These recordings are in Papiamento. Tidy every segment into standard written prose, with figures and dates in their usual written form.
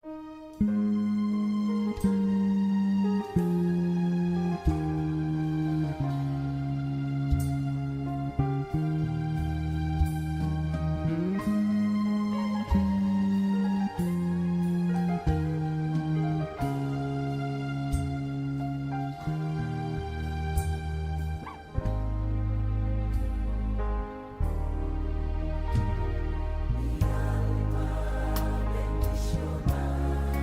Mi alma bendiciona.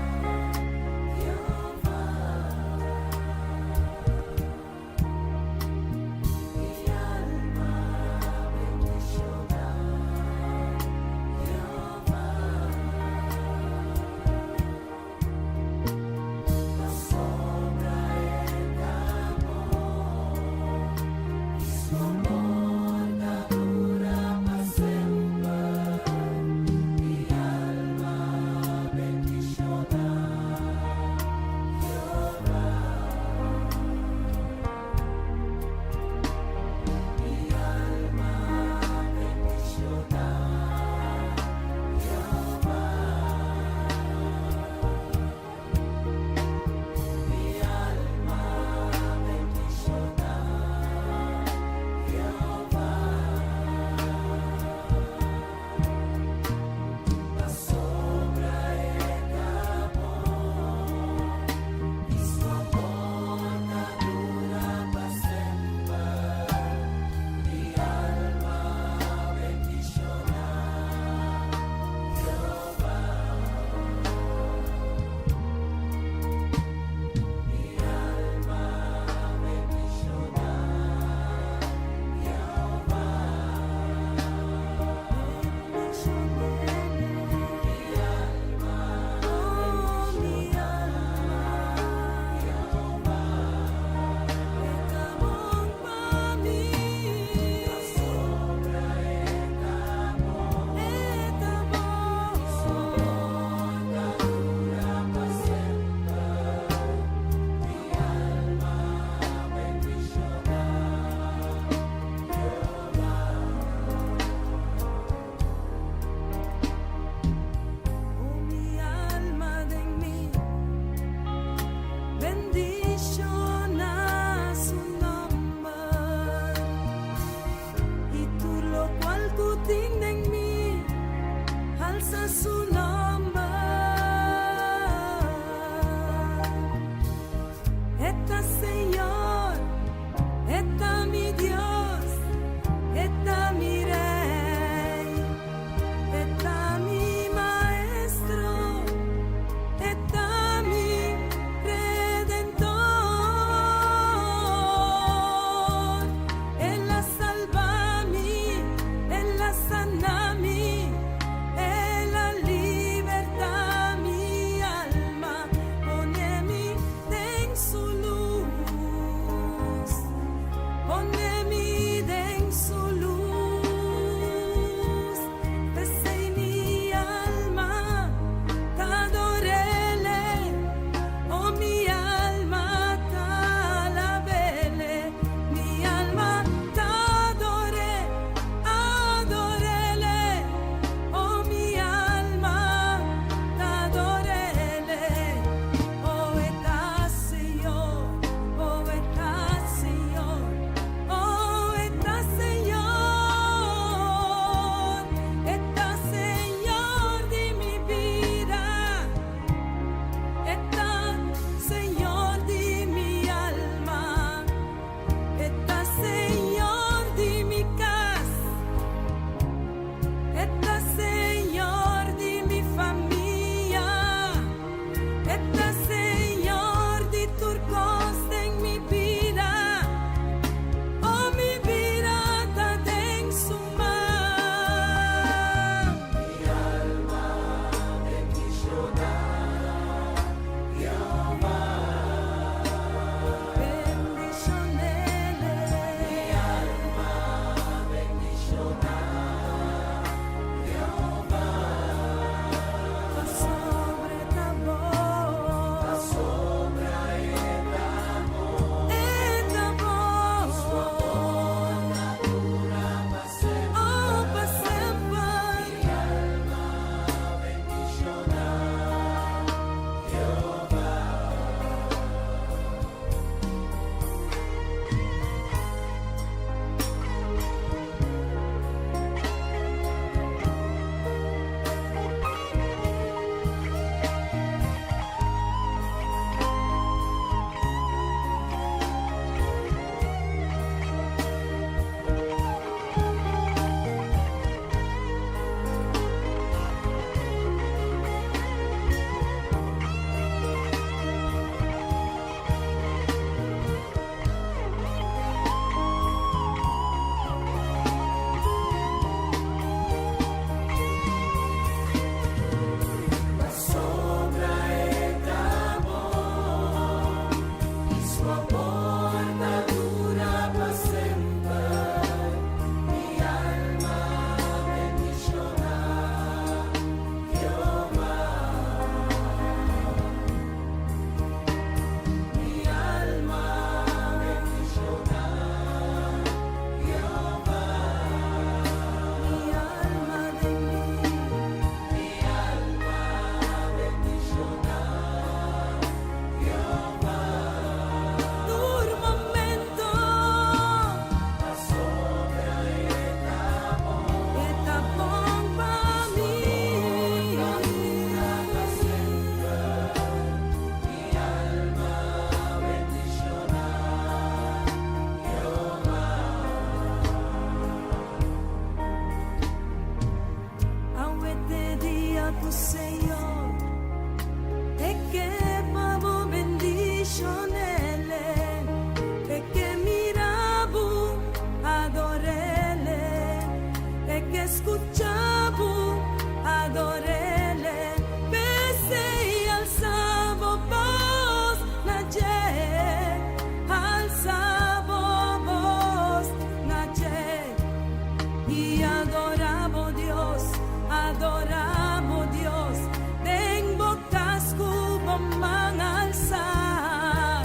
Adorá bo Dios den bo kas ku bo man alsá.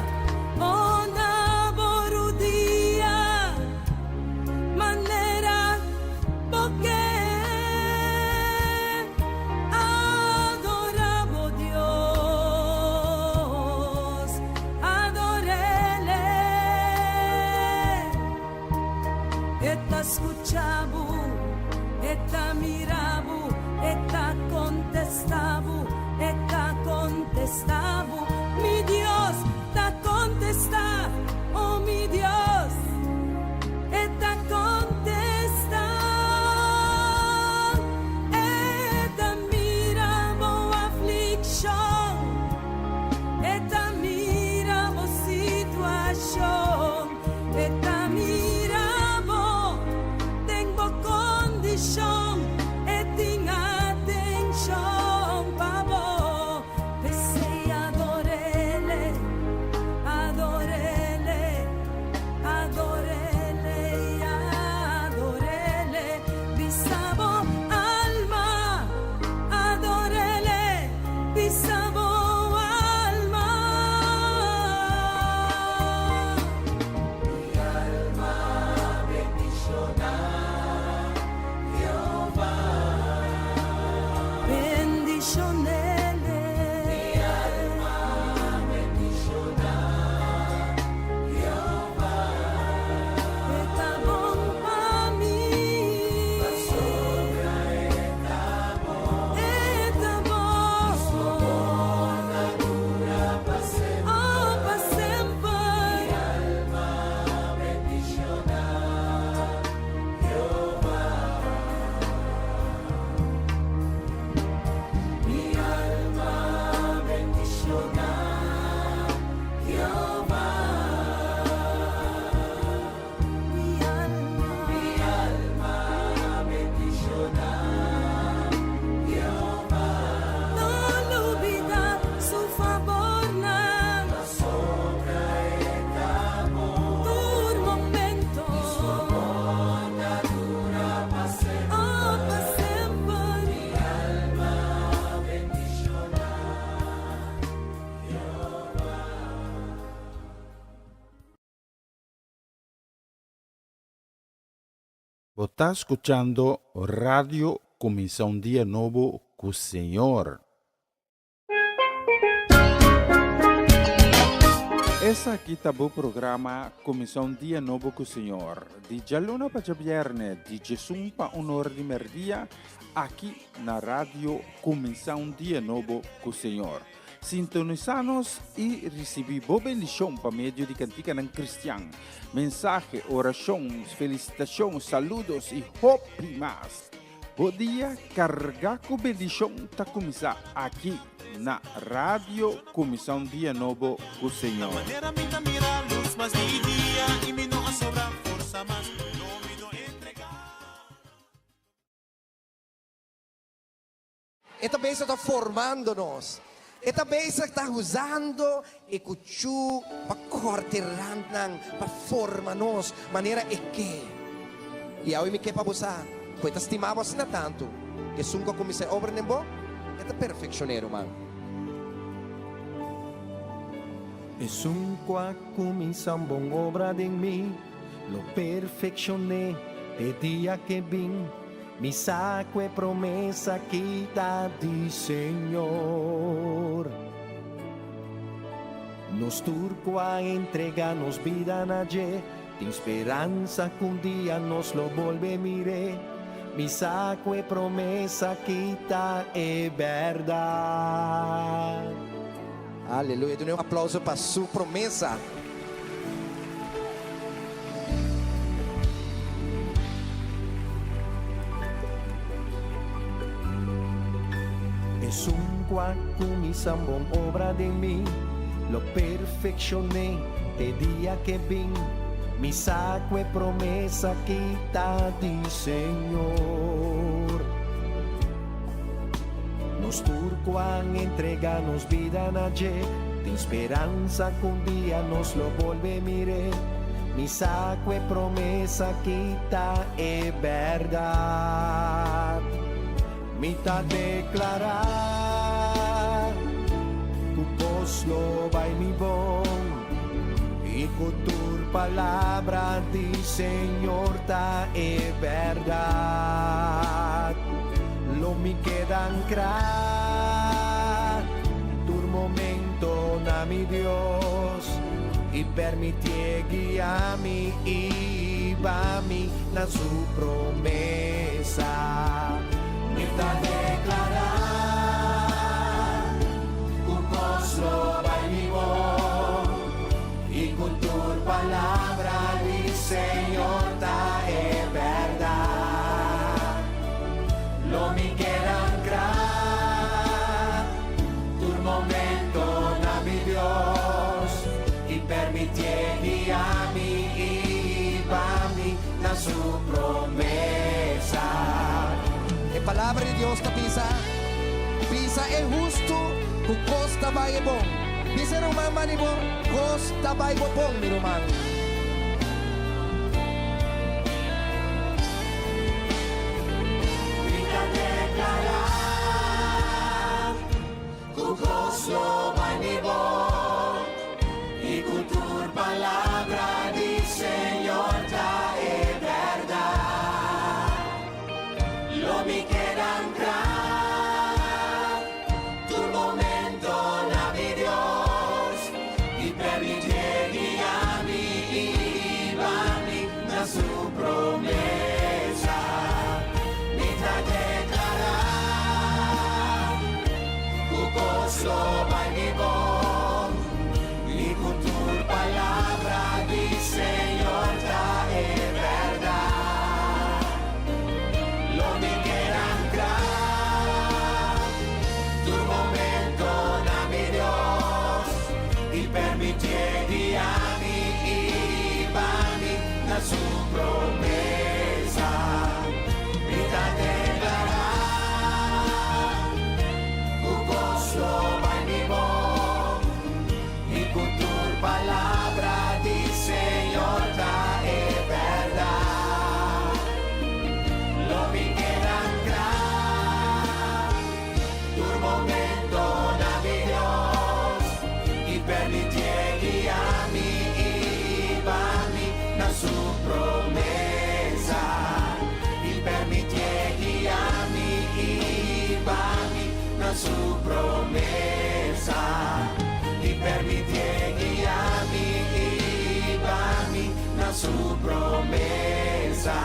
O na bo rudia manera bo ke. Adorá bo Dios, ador'El. E ta skucha bo, e ta mira bo, e ta kontestá bo, e ta kontestá bo. Mi Dios ta kontestá, o mi Dios, e ta kontestá. E ta mira bo aflikshon, e ta mira bo situashon. E ta mira bo den bo kondishon, e tin atenshon pa bo. P'esei ador'Ele, ador'Ele, ador'Ele i ador'Ele. Bisa bo alma, ador'Ele, bisa bo alma. Mi alma bendishoná Jehová. Bendishon'Ele. Mi alma bendishoná Jehová. E ta bon pa mi. Pasobra e ta bon. E ta bon. I su amor ta dura pa semper. Oh, pa semper. Mi alma bendishoná Jehová. Mi alma bendishoná Jehová. Mi alma, mi alma bendishoná Jehová. No lubidá su fabornan. Pasobra e ta bon. Tur momento. I su amor ta dura pa semper. Oh, pa semper. Mi alma bendishoná Jehová. Bo ta skuchando Radio Kuminsá un Dia Nobo ku Señor. Esaki ta bo programa Kuminsá un Dia Nobo ku Señor, di djaluna pa djabièrnè, di djesun pa un ora di mèrdia, aki na Radio Kuminsá un Dia Nobo ku Señor. Sintonisá nos i risibí bo bendishon pa medio di kantikanan kristian, mensahe, orashon, felisitashon, saludos i hopi mas. Bo dia kargá ku bendishon ta kuminsá aki na Radio Kuminsá un Dia Nobo ku Señor. E ta bezig ta formando nos. E ta bezig ta usando e kuchú pa kòrta e randnan, pa forma nos manera e ke. I awe mi ke pa bo sa ku e ta stima bo asina tantu ku esun ku a kuminsá e obra den bo, e ta perfekshon'é, ruman. Esun ku a kuminsá un bon obra den mi, lo perfekshon'é te dia k'e bin. Mi sa ku e promesa aki ta di Señor. Nos tur ku a entrega nos bida na dje, tin speransa ku un dia nos lo bolbe mir'é. Mi sa ku e promesa aki ta e bèrdat. Aleluya! Duna un aplauso pa su promesa. Esun ku a kuminsá un bon obra den mi, lo perfekshon'é te dia k'e bin. Mi sa ku e promesa aki ta di Señor. Nos tur ku a entrega nos bida na dje, tin speransa ku un dia nos lo bolbe mir'é. Mi sa ku e promesa aki ta e bèrdat. Mi ta deklará ku kos lo bai mi bon i ku tur palabra di Señor ta e bèrdat. Lo mi keda ankrá tur momento na mi Dios i permitié guia mi i hiba mi na su promesa. Mi ta deklará ku kos lo bai mi bon i ku tur palabra di Señor ta e bèrdat. Lo mi keda ankrá tur momento na mi Dios i permitié guia mi i hiba mi na su promesa. E Palabra di Dios ta bisa, Bisa e hustu ku kos ta bai e bon. Bisa e ruman mani bo, Kos ta bai bo bon, mi ruman. Mi ta deklará ku kos lo bai mi bon i ku tur palabra di Señor ta e bèrdat. Lo mi keda ankrá tur momento na mi Dios i permitié guia mi i hiba mi na su promesa. Mi ta deklará ku kos lo bai mi bon i ku tur palabra di Señor ta e bèrdat. Lo mi keda ankrá tur momento na mi Dios i permitié guia mi i hiba mi na su promesa. Mi ta deklará ku kos lo bai mi bon i ku tur palabra di Señor ta e bèrdat. Lo mi keda ankrá tur momento na mi Dios i permitié guia mi i hiba mi na su promesa. I permitié guia mi i hiba mi na su promesa. I permitié guia mi i hiba mi na su promesa.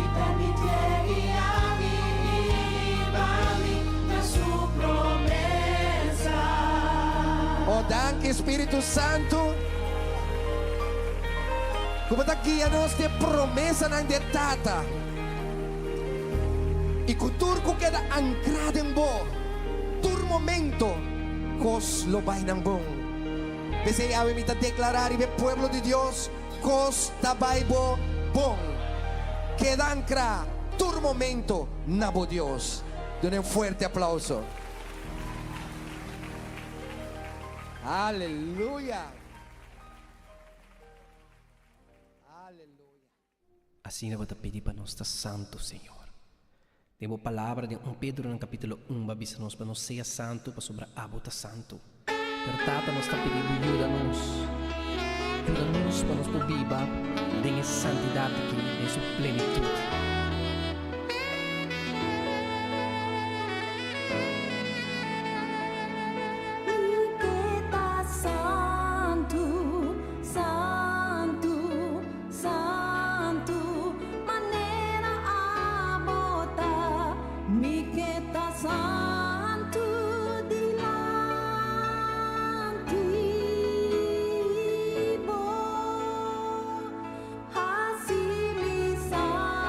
I permitié guia mi i hiba mi na su promesa. O danki Spiritu Santu ku bo ta guia nos den promesanan di e Tata i ku tur ku keda ankrá den bo tur momento kos lo bai nan bon. P'esei awe mi ta deklará riba e pueblo di Dios, kos ta bai bo bon. Keda ankrá tur momento na bo Dios. Dun'e un fuerte aplauso. Aleluya! Aleluya! Asina bo ta pidi pa nos ta santu, Señor. Den bo palabra den un Pedronan capítulo un bo a bisa nos pa nos sea santu pasobra abo ta santu. Pero Tata nos ta pidi bo yuda nos, yuda nos pa nos por biba den e santidad aki den su plenitud. Mi ke ta santu, santu, santu, manera abo ta. Mi ke ta santu dilanti bo. Hasi mi santu.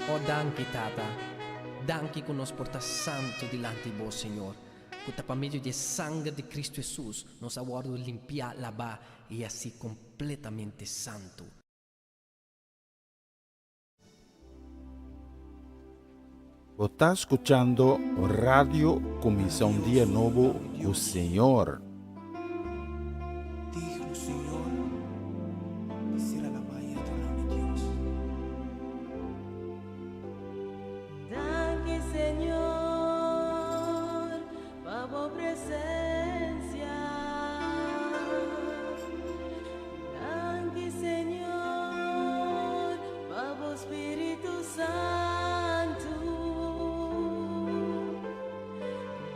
O danki, Tata. Danki ku nos por ta santu dilanti Bo, Señor, ku ta pa medio di e sanger di Kristu Hesus nos a wòrdu limpiá, labá i hasí kompletamente santu. Bo ta skuchando Radio Kuminsá un Dia Nobo ku Señor. Danki Señor pa bo presencia. Danki Señor pa bo Spiritu Santu.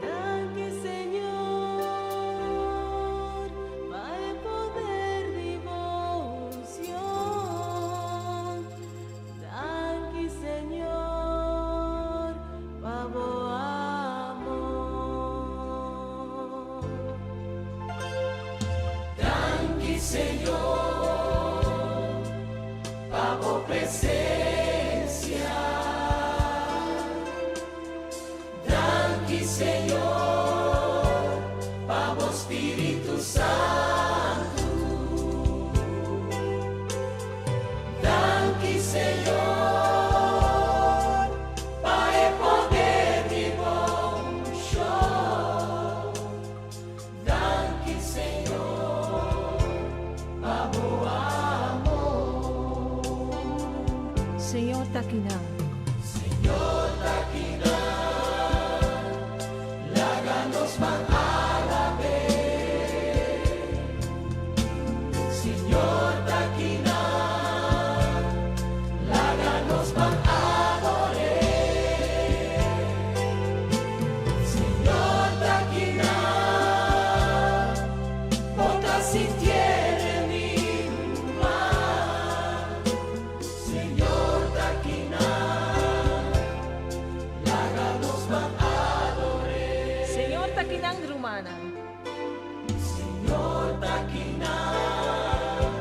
Danki Señor pa e poder di bo unción. Danki Señor pa bo amor. Danki Señor pa bo presencia. Danki Señor pa bo Spiritu Santu. Danki Señor pa e poder di bo unshon. Danki Señor pa bo amor. Señor ta kinan. Señor ta kinan, laga nos ban alab'é. Señor ta kinan, laga nos ban ador'é. Señor ta kinan, bo ta sintié den mi ruman. Señor ta kinan, laga nos ban ador'é. Señor ta kinan, rumannan. Señor ta kinan,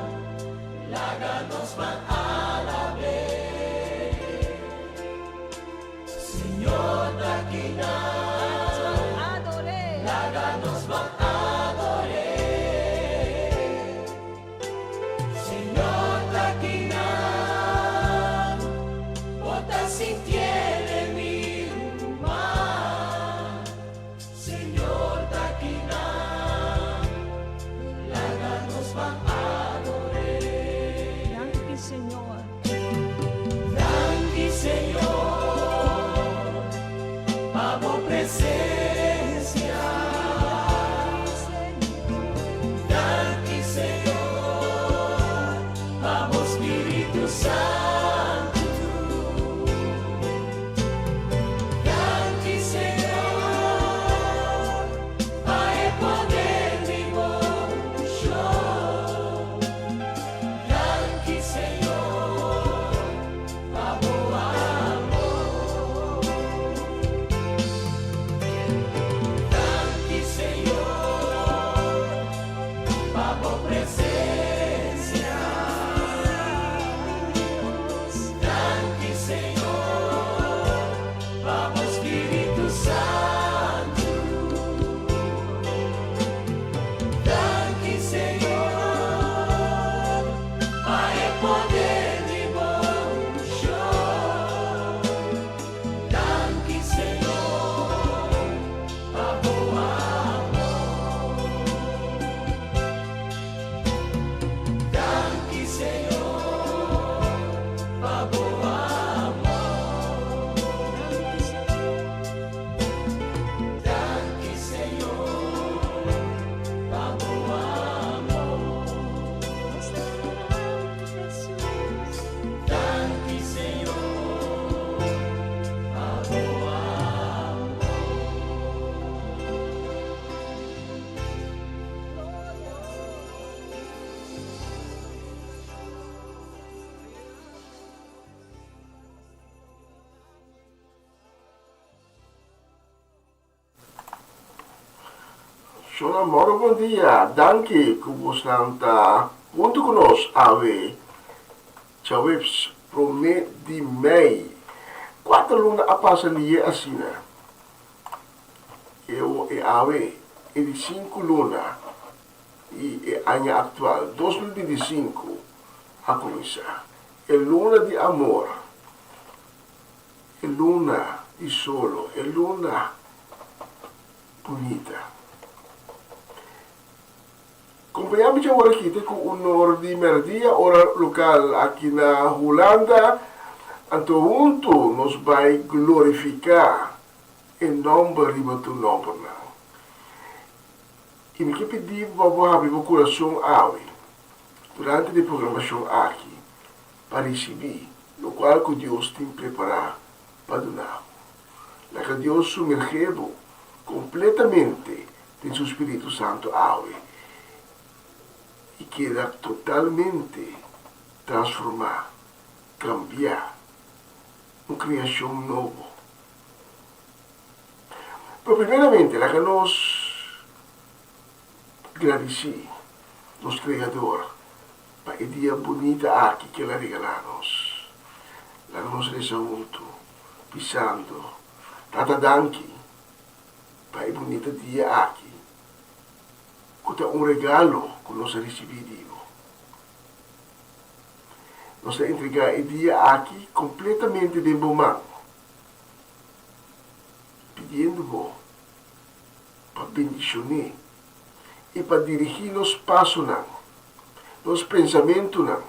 laga nos ban alab'é. Señor ta kinan, Ador'é. laga nos ban ador'é. Señor ta kinan, bo ta sintié den mi ruman. Señor ta kinan, laga nos ban ador'é. Danki Señor. Danki Señor pa bo presencia. Danki Señor pa bo Spiritu Santu. Danki Señor pa e poder di bo unshon. Danki Señor pa bo amor. Danki Señor pa bo presencia. Danki Señor pa bo Spiritu Santu. Danki Señor pa e poder di bo unshon. Danki Señor pa bo amor. Danki Señor pa bo amor. Danki Señor pa bo amor. Danki Señor pa bo amor. Shona Moro bon dia, danki ku bosnan ta huntu ku nos awe djaweps prome di mei. Kuater luna a pasa liye asina. E o e awe e di sinku luna di e aña aktual, 2025, a kuminsá. E luna di amor, e luna di solo, e luna bunita. Kompañá mi dje ora aki te ku un or di mèrdia, ora lokal aki na Hulanda, anto huntu nos bai glorifiká e nòmber riba tur nòmbernan. I mi ke pidi bo pa bo habri bo kurason awe, durante di e programashon aki, pa risibí lokual ku Dios tin prepará pa duna bo. Laga Dios sumergé bo kompletamente den su Spiritu Santu awe i keda totalmente transformá, kambiá, un kreashon nobo. Pero primeramente laga nos gradisí nos Kreador pa e dia bunita aki ku el a regalá nos. Laga nos resa huntu, bisando, Tata danki pa e bunita dia aki ku ta un regalo ku nos a risibí di bo. Nos ta entregá e dia aki kompletamente den bo man, pidiendo bo pa bendishon'é i pa dirigí nos pasonan, nos pensamentunan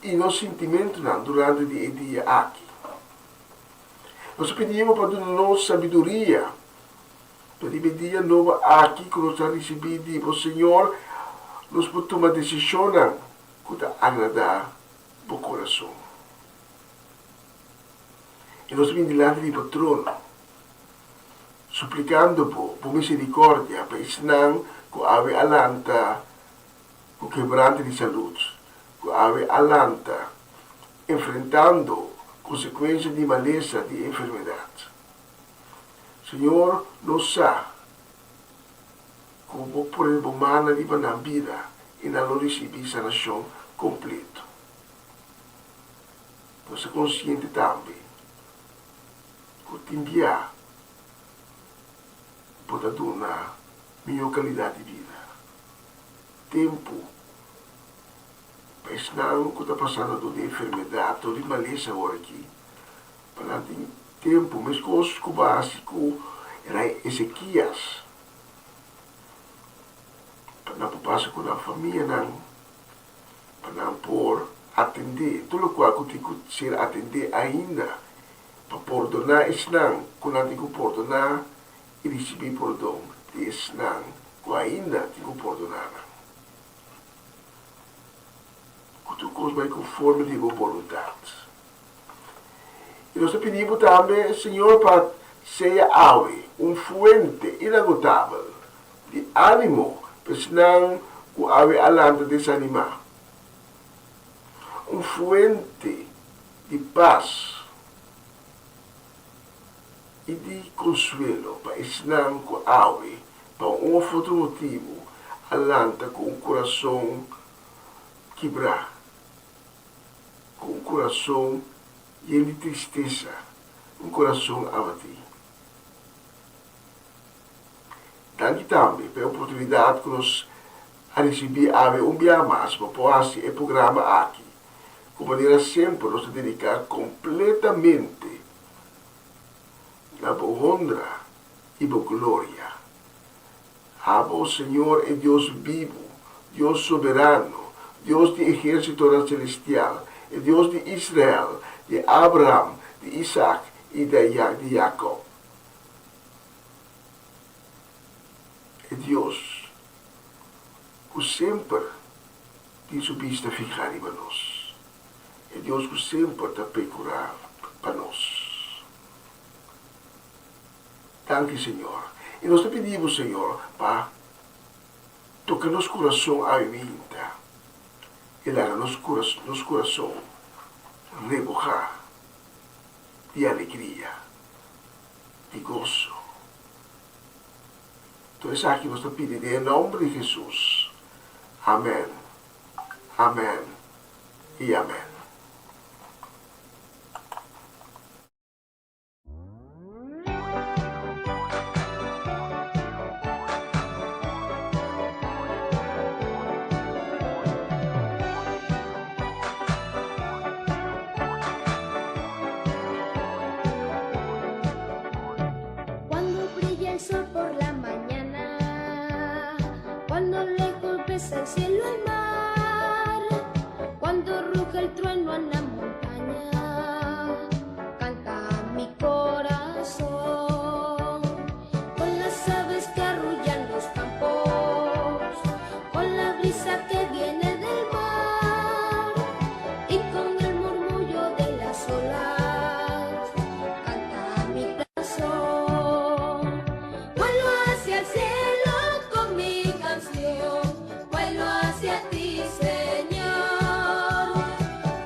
i nos sintimentunan durante di e dia aki. Nos ta pidi bo pa duna nos sabiduria pa riba e dia nobo aki ku nos ta risibí di bo, Señor, nos por tuma desishonnan ku ta agradá bo kurason. I nos ta bini dilanti di bo trono, suplikando bo, bo miserikòrdia pa esnan ku awe a lanta ku kebrante di salud, ku awe a lanta enfrentando konsekuensia di malesa di enfermedat. Señor, nos sa ku bo pone bo mannan riba nan bida i nan lo risibí sanashon kompleto. Nos ta konsiente tambe ku tin bia bo ta duna mihó kalidat di bida. Tempu pa esnan ku ta pasando dor di enfermedat, dor di malesa awor aki, pa nan tin tempu, meskos ku bo a hasi ku rei Ezekias, pa nan por pasa ku nan famianan, pa nan por atendé tur lokual ku tin ku ser atendé ainda, pa pordoná esnan ku nan tin ku pordoná i risibí pordon di esnan ku ainda tin ku pordoná nan. Ku tur kos bai konforme di bo boluntat. I nos ta pidi bo tambe, Señor, pa sea awe un fuente inagotabel di ánimo pa esnan ku awe a lanta desanimá, un fuente di pas i di konsuelo pa esnan ku awe, pa un òf otro motibu, a lanta ku un kurason kibrá. Ku un kurason yen di tristesa, un kurason abatí. Danki tambe pa e oportunidat ku nos a risibí awe un bia mas pa por hasi e programa aki, ku manera semper nos ta dediká kompletamente na bo honra i bo gloria. Abo, Señor, e Dios bibu, Dios soberano, Dios di ehérsitonan selestial, e Dios di Israel, di Abraham, di Isaac i di Jacob. E Dios ku semper tin su bista fihá riba nos, e Dios ku semper ta perkurá pa nos. Danki, Señor. I nos ta pidi Bo, Señor, pa toka nos kurason awe minta i laga nos nos kurason rebohá di alegria, di goso. Tur esaki nos ta pidi den e nòmber di Hesus. Amèn, amèn i amèn. brisa, al cielo, al mar. Cuando ruge el trueno en la montaña, canta mi corazón. Con las aves que arrullan los campos, con la brisa que viene del mar y con el murmullo de las olas, canta mi corazón. Vuelo hacia el cielo con mi canción, vuelo hacia ti, Señor.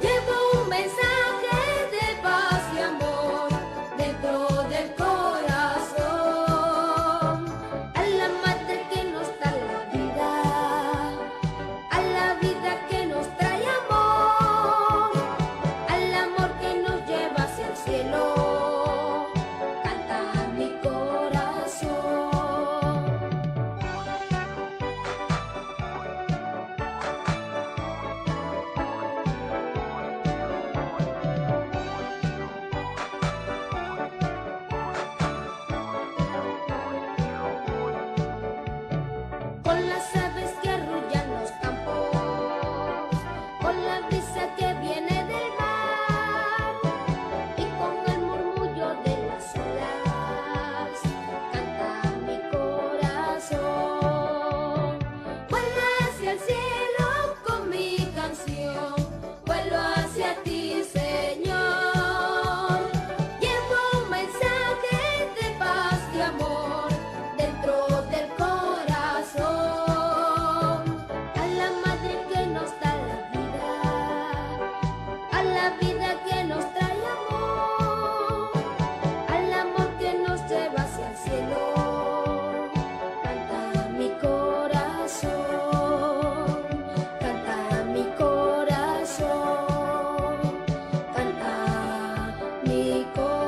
Llevo un mensaje de paz y amor dentro del corazón. A la madre que nos da la vida, a la vida que nos trae amor, al amor que nos lleva hacia el cielo. Canta mi corazón. Con las aves que arrullan los campos, con la brisa que viene del mar y con el murmullo de las olas, canta mi corazón. Vuelo hacia el cielo con mi canción, vuelo hacia ti, Señor. Llevo un mensaje de paz y amor dentro del corazón. A la madre que nos da la vida, a la vida que nos trae amor, al amor que nos lleva hacia el cielo. Canta mi corazón, canta mi corazón, canta mi corazón.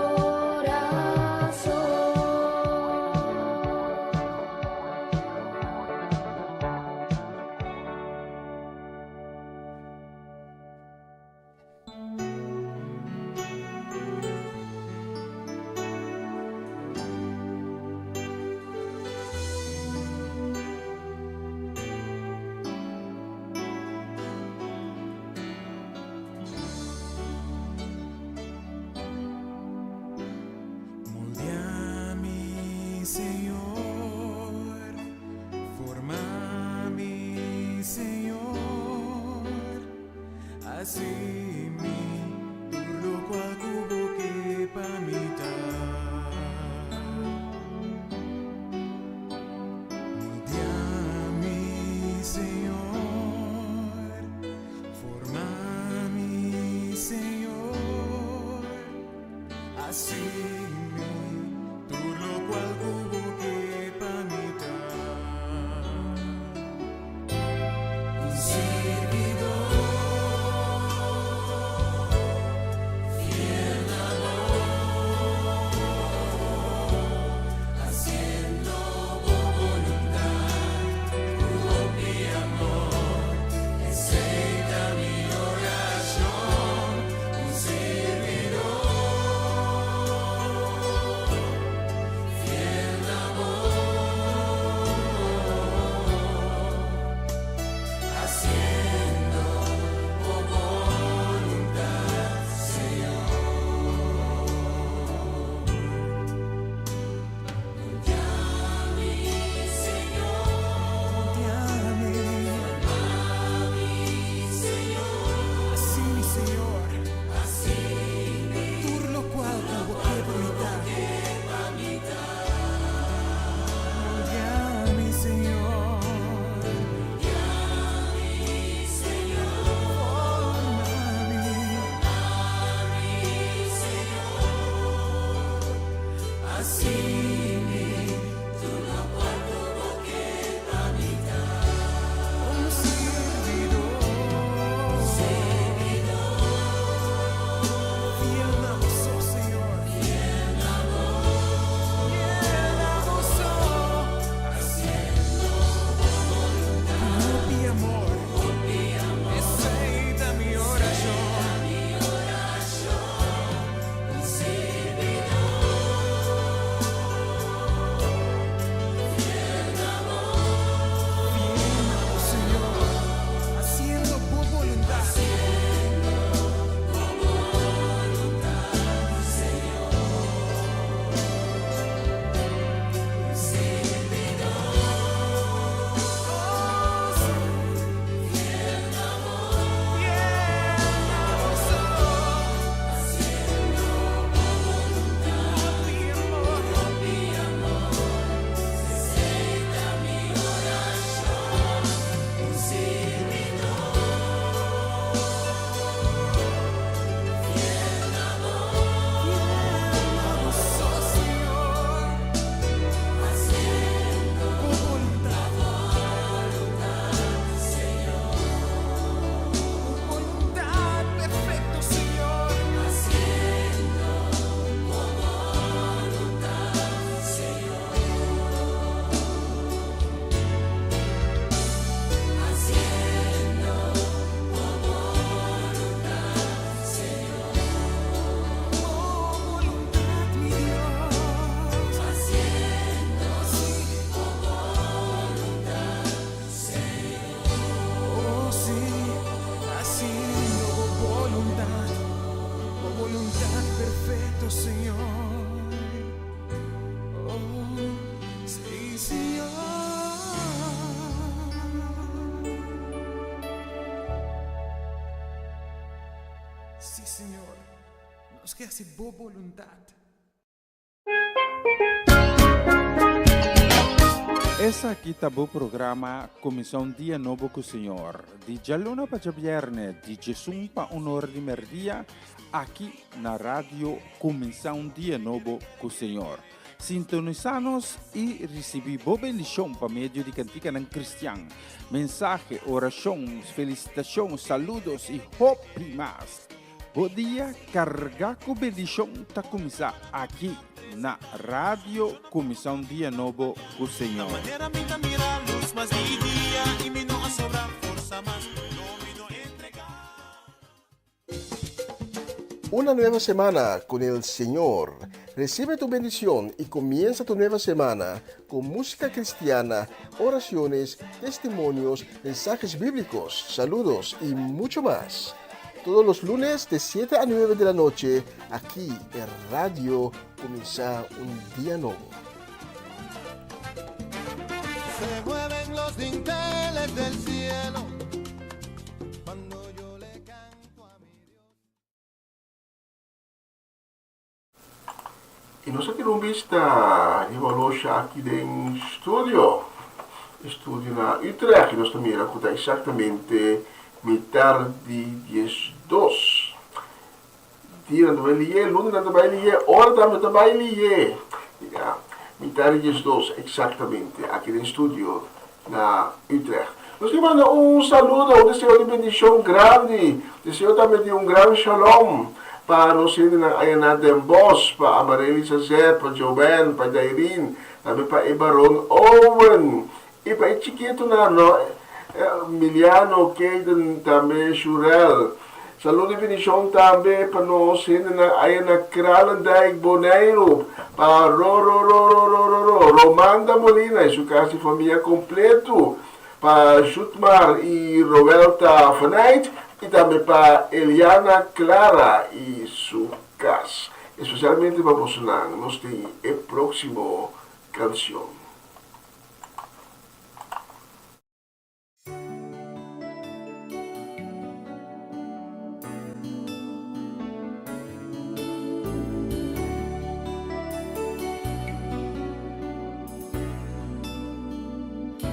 Moldea mi, Señor, forma mi, Señor, haci mi tur locual cu bo ke pa mi ta. Moldea mi, Señor, forma mi, Señor, haci mi tur locual cu bo ke pa mi ta. Un sirbidor fiel na bo, haciendo bo voluntad, cu amor, esey ta mi oracion. Un sirbidor. bo, Señor. Oh, sí, Señor. Sí, Señor, nos ke hasi bo boluntat. Esaki ta bo programa Kuminsá un Dia Nobo ku Señor, di djaluna pa djabièrnè di djesun pa un ora di mèrdia, aki na Radio Kuminsá un Dia Nobo ku Señor. Sintonisá nos i risibí bo bendishon pa medio di kantikanan kristian, mensahe, orashon, felisitashon, saludos i hopi mas. Bo dia kargá ku bendishon ta kuminsá aki na Radio Kuminsá un Dia Nobo ku Señor. Una nueva semana con el Señor. Recibe tu bendición y comienza tu nueva semana con música cristiana, oraciones, testimonios, mensajes bíblicos, saludos y mucho más. Todos los lunes de 7 a 9 de la noche, aquí en Radio Comienza un Día Nuevo. Se mueven los dinteles del cielo cuando yo le canto a mi Dios. I nos a tira un bista riba olosha aki den studio, studio na Utrecht, i nos ta mira ku ta eksaktamente mitar di diesdos. Dianan ta bai liye, lunanan ta bai liye, ora tambe ta bai liye. Ya, mitar di diesdos eksaktamente aki den studio na Utrecht. Nos ke manda un saludo, un deseo di bendishon grandi, deseo tambe di un gran shalom pa nos hendenan aya na Den Bosch, pa Amarely Sazet, pa Joanne, pa Dairin, tambe pa e Baron Owen i pa e chikitonan no, Miliano, Kayden, tambe Shurel. Saludo i bendishon tambe pa nos hendenan aya na Kralendijk, Boneiru, pa Rororororororo, Romanda Molina i su kas i famia kompletu, pa Jutmar i Roelta Fanijt i tambe pa Eliana Clara i su kas. Espesialmente pa bosonan nos tin e próksimo kanshon.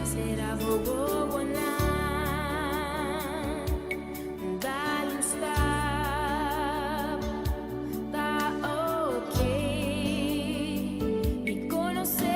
Será bobo dal un stap, ta ok. Mi conoce.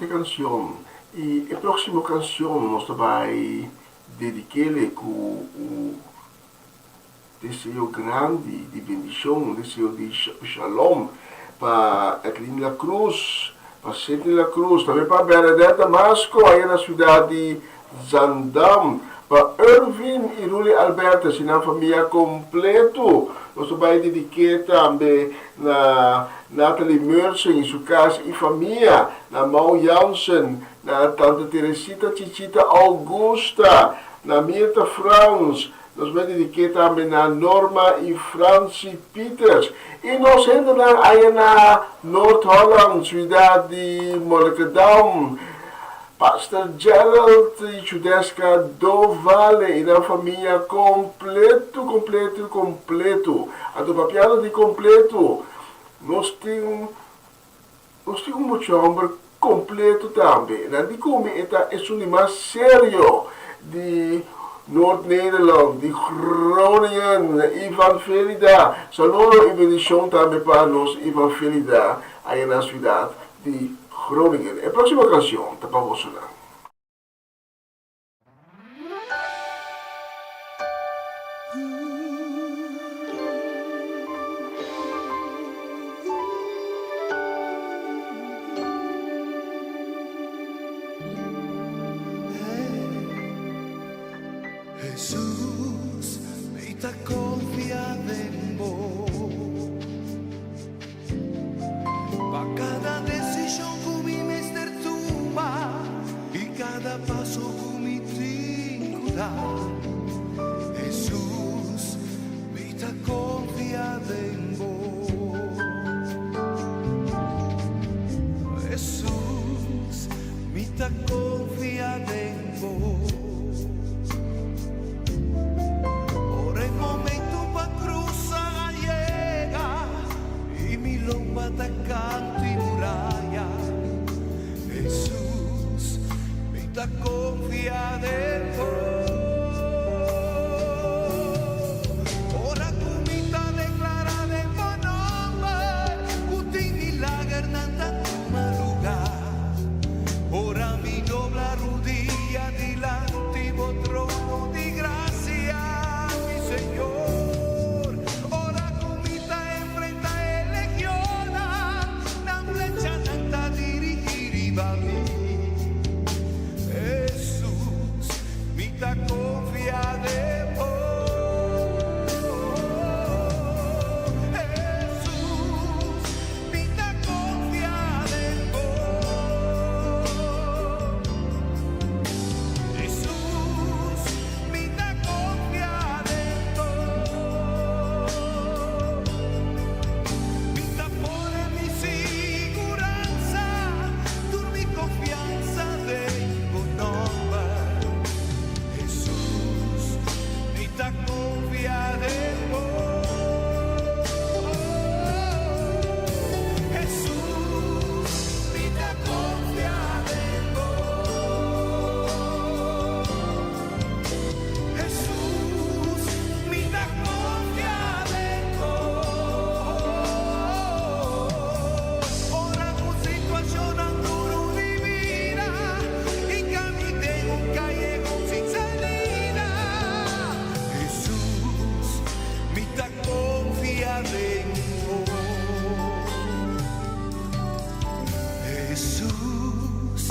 Bunita kanshon. I e próksimo kanshon nos ta bai dedik'é ku un deseo grandi di bendishon, un deseo di shalom pa Edlin La Cruz, pa Sidney La Cruz, tambe pa Bernadette Damasco aya na siudat di Zaandam, pa Ervin i Ruly Albertus i nan famia kompleto. Nos ta bai dedik'é tambe na Nathalie Mersen i su kas i famia, na Mau Jansen, na Tante Teresita Chichita Augusta, na Mirta Frans. Nos bai dedik'é tambe na Norma i Francie Pieters i nos hendenan aya na Noord-Holland, siudat di Monnikendam. Pastor Gerald i Chudeska Dovale i nan famia kompletu, kompletu, kompletu. Anto papiando di kompletu, nos tin nos tin un mucha homber kompletu tambe. Nan di ku mi e ta esun di mas serio di Noord-Nederland, di Groningen, Ivan Felida. Saludo i bendishon tambe pa nos Ivan Felida aya na siudat di Groningen. E próksimo kanshon ta pa bosonan. Hesus, mi ta konfia den bo. Pa kada desishon ku mi mester tuma i kada paso ku mi tin ku da, Hesus, mi ta konfia den bo. Hesus, mi ta konfia den bo. Ora e momento pa cruza a yega y mi lomba ta canto y muraya, Hesus, mi ta confia den bo. Ora cu mi ta declara den bo nomber cu tin milagernan ta tuma lugar, ora mi dobla rudia dilanti bo trono di gracia, mi Señor. Ora cu mi ta enfrenta e legionnan, nan flechanan ta dirigi riba mi. Hesus, mi ta confia den bo. Hesus, mi ta confia den bo. Hesus, mi ta confia den bo. Mi ta pone mi siguransa, tur mi confiansa den bo nomber. Hesus, mi ta confia den bo. Hesus, mi ta confia den bo. Hesus, mi ta confia den bo. Ora cu situacionnan duro di bida hinca mi den un cayehon sin salida, Hesus, mi ta confia den bo. Hesus,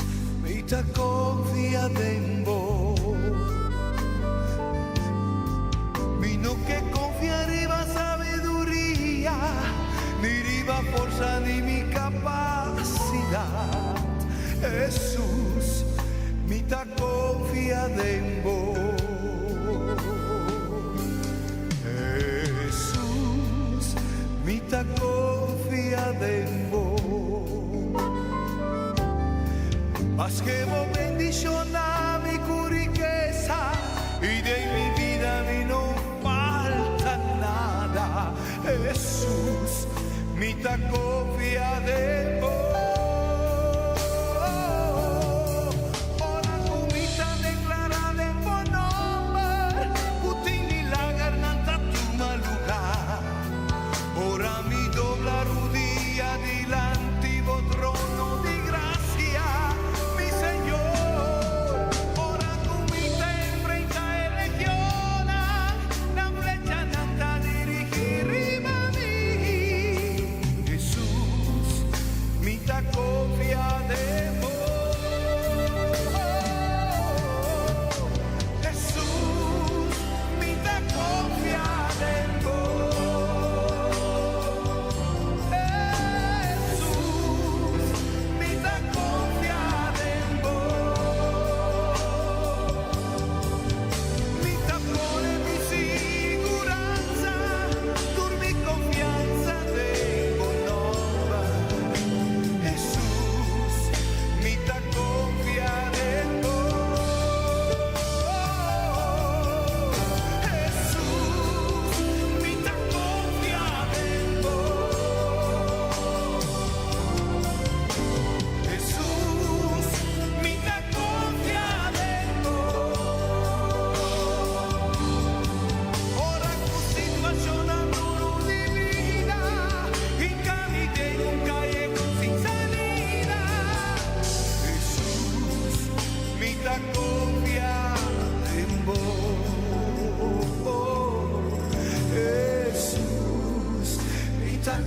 mi ta confia den bo. Mi no ke confia riba sabiduria, ni riba forsa ni mi capacidad. Hesus, mi ta confia den bo. Hesus, mi ta confia den bo. Maske bo bendiciona mi cu rikesa y den mi bida mi no falta nada. Hesus, mi ta confia den bo. Ora cu mi ta declara den bo nomber cu tin milagernan ta tuma lugar. Ora mi dobla rudia dilanti bo trono di gracia.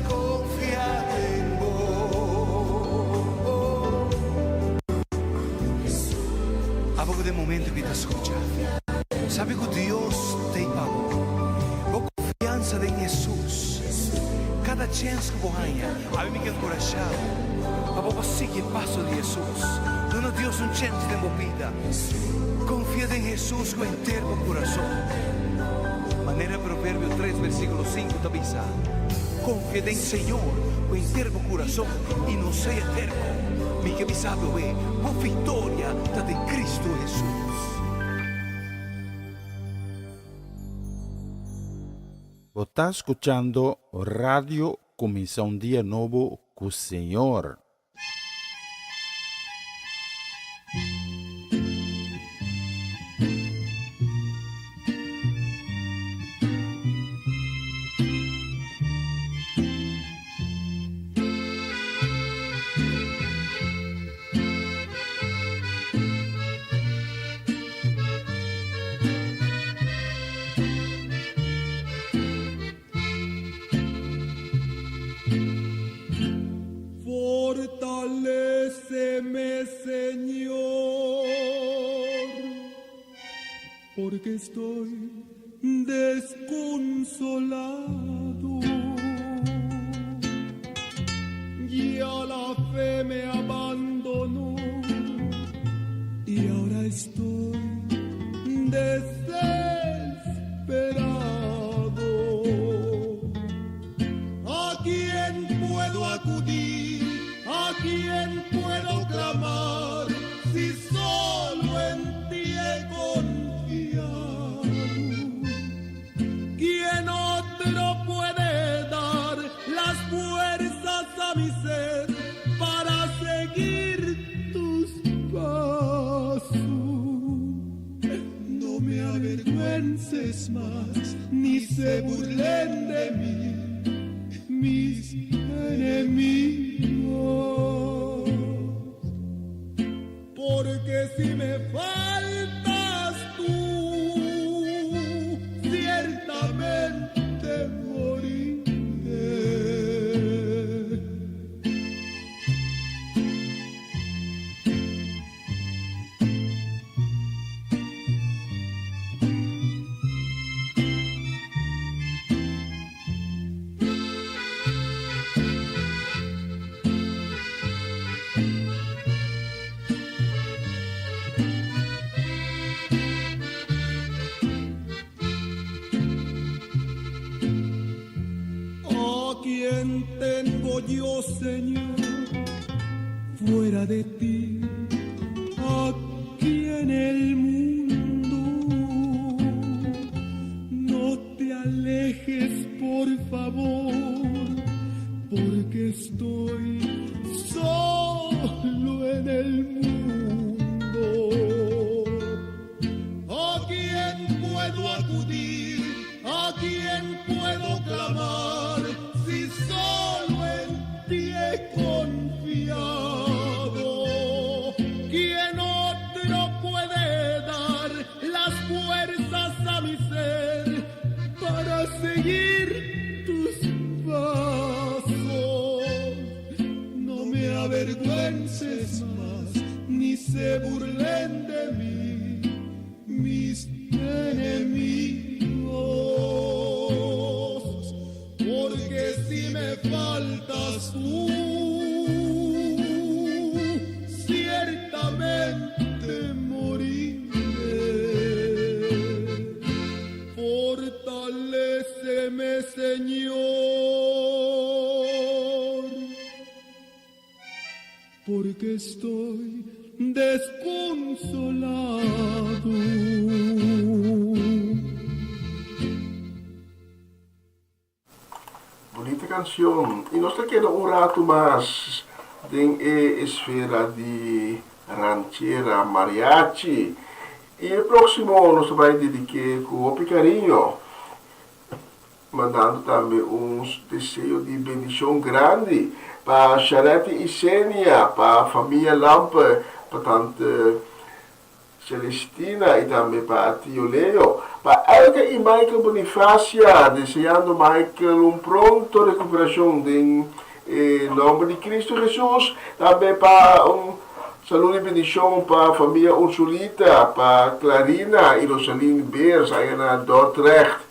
konfia den bo. Abo ku den momento ki ta skucha, sabi ku Dios t'ei pa bo. Bo konfiansa den Hesus. Kada chèns ku bo haña, abi mi ke enkurashá bo pa bo por sigui e paso di Hesus. Duna Dios un chèns den bo bida. Konfia den Hesus ku henter bo kurason. Manera Proverbio tres versíkulo sinku ta bisa, Konfia den Señor ku henter bo kurason i no sea terko. Mi ke bisa bo e, bo viktoria ta den Kristu Hesus. Bo ta skuchando Radio Kuminsá un Dia Nobo ku Señor. Fortaléceme, Señor, porque estoy desconsolado. Ya la fe me abandonó y ahora estoy desesperado. ¿A quién puedo acudir? ¿A quién puedo clamar? Si solo en ti he confiado. ¿Quién otro puede dar las fuerzas a mi ser para seguir tus pasos? No me avergüences más, ni se burlen de mí mis enemigos. Porque si me faltas tú, ciertamente moriré. ¿A quién tengo yo, Señor, fuera de ti? Aquí en el mundo. No te alejes, por favor, porque estoy solo en el mundo. ¿A quién puedo acudir? ¿A quién puedo clamar? Si solo en ti he confiado. ¿Quién otro puede dar las fuerzas a mi ser para seguir tus pasos? No me avergüences más, ni se burlen de mí mis enemigos, porque si me faltas tú, ciertamente moriré. Fortaléceme, Señor, porque estoy desconsolado. Bunita cancion. Y nos ta keda un rato mas den e esfera di ranchera mariachi. Y e proximo nos ta bay dedique cu hopi cariño, mandando tambe un deseo di bendicion grandi pa Sharetti y Senia, pa famia Lampe, pa tante Celestina y tambe pa tio Leo, pa elke. i Michael Bonifacia, deseando Michael un pronto recuperacion den e nomber di Cristo Jesus. Tambe pa un saludo i bendicion pa famia Ursulita, pa Clarina i Rosaline Beers aya na Dordrecht,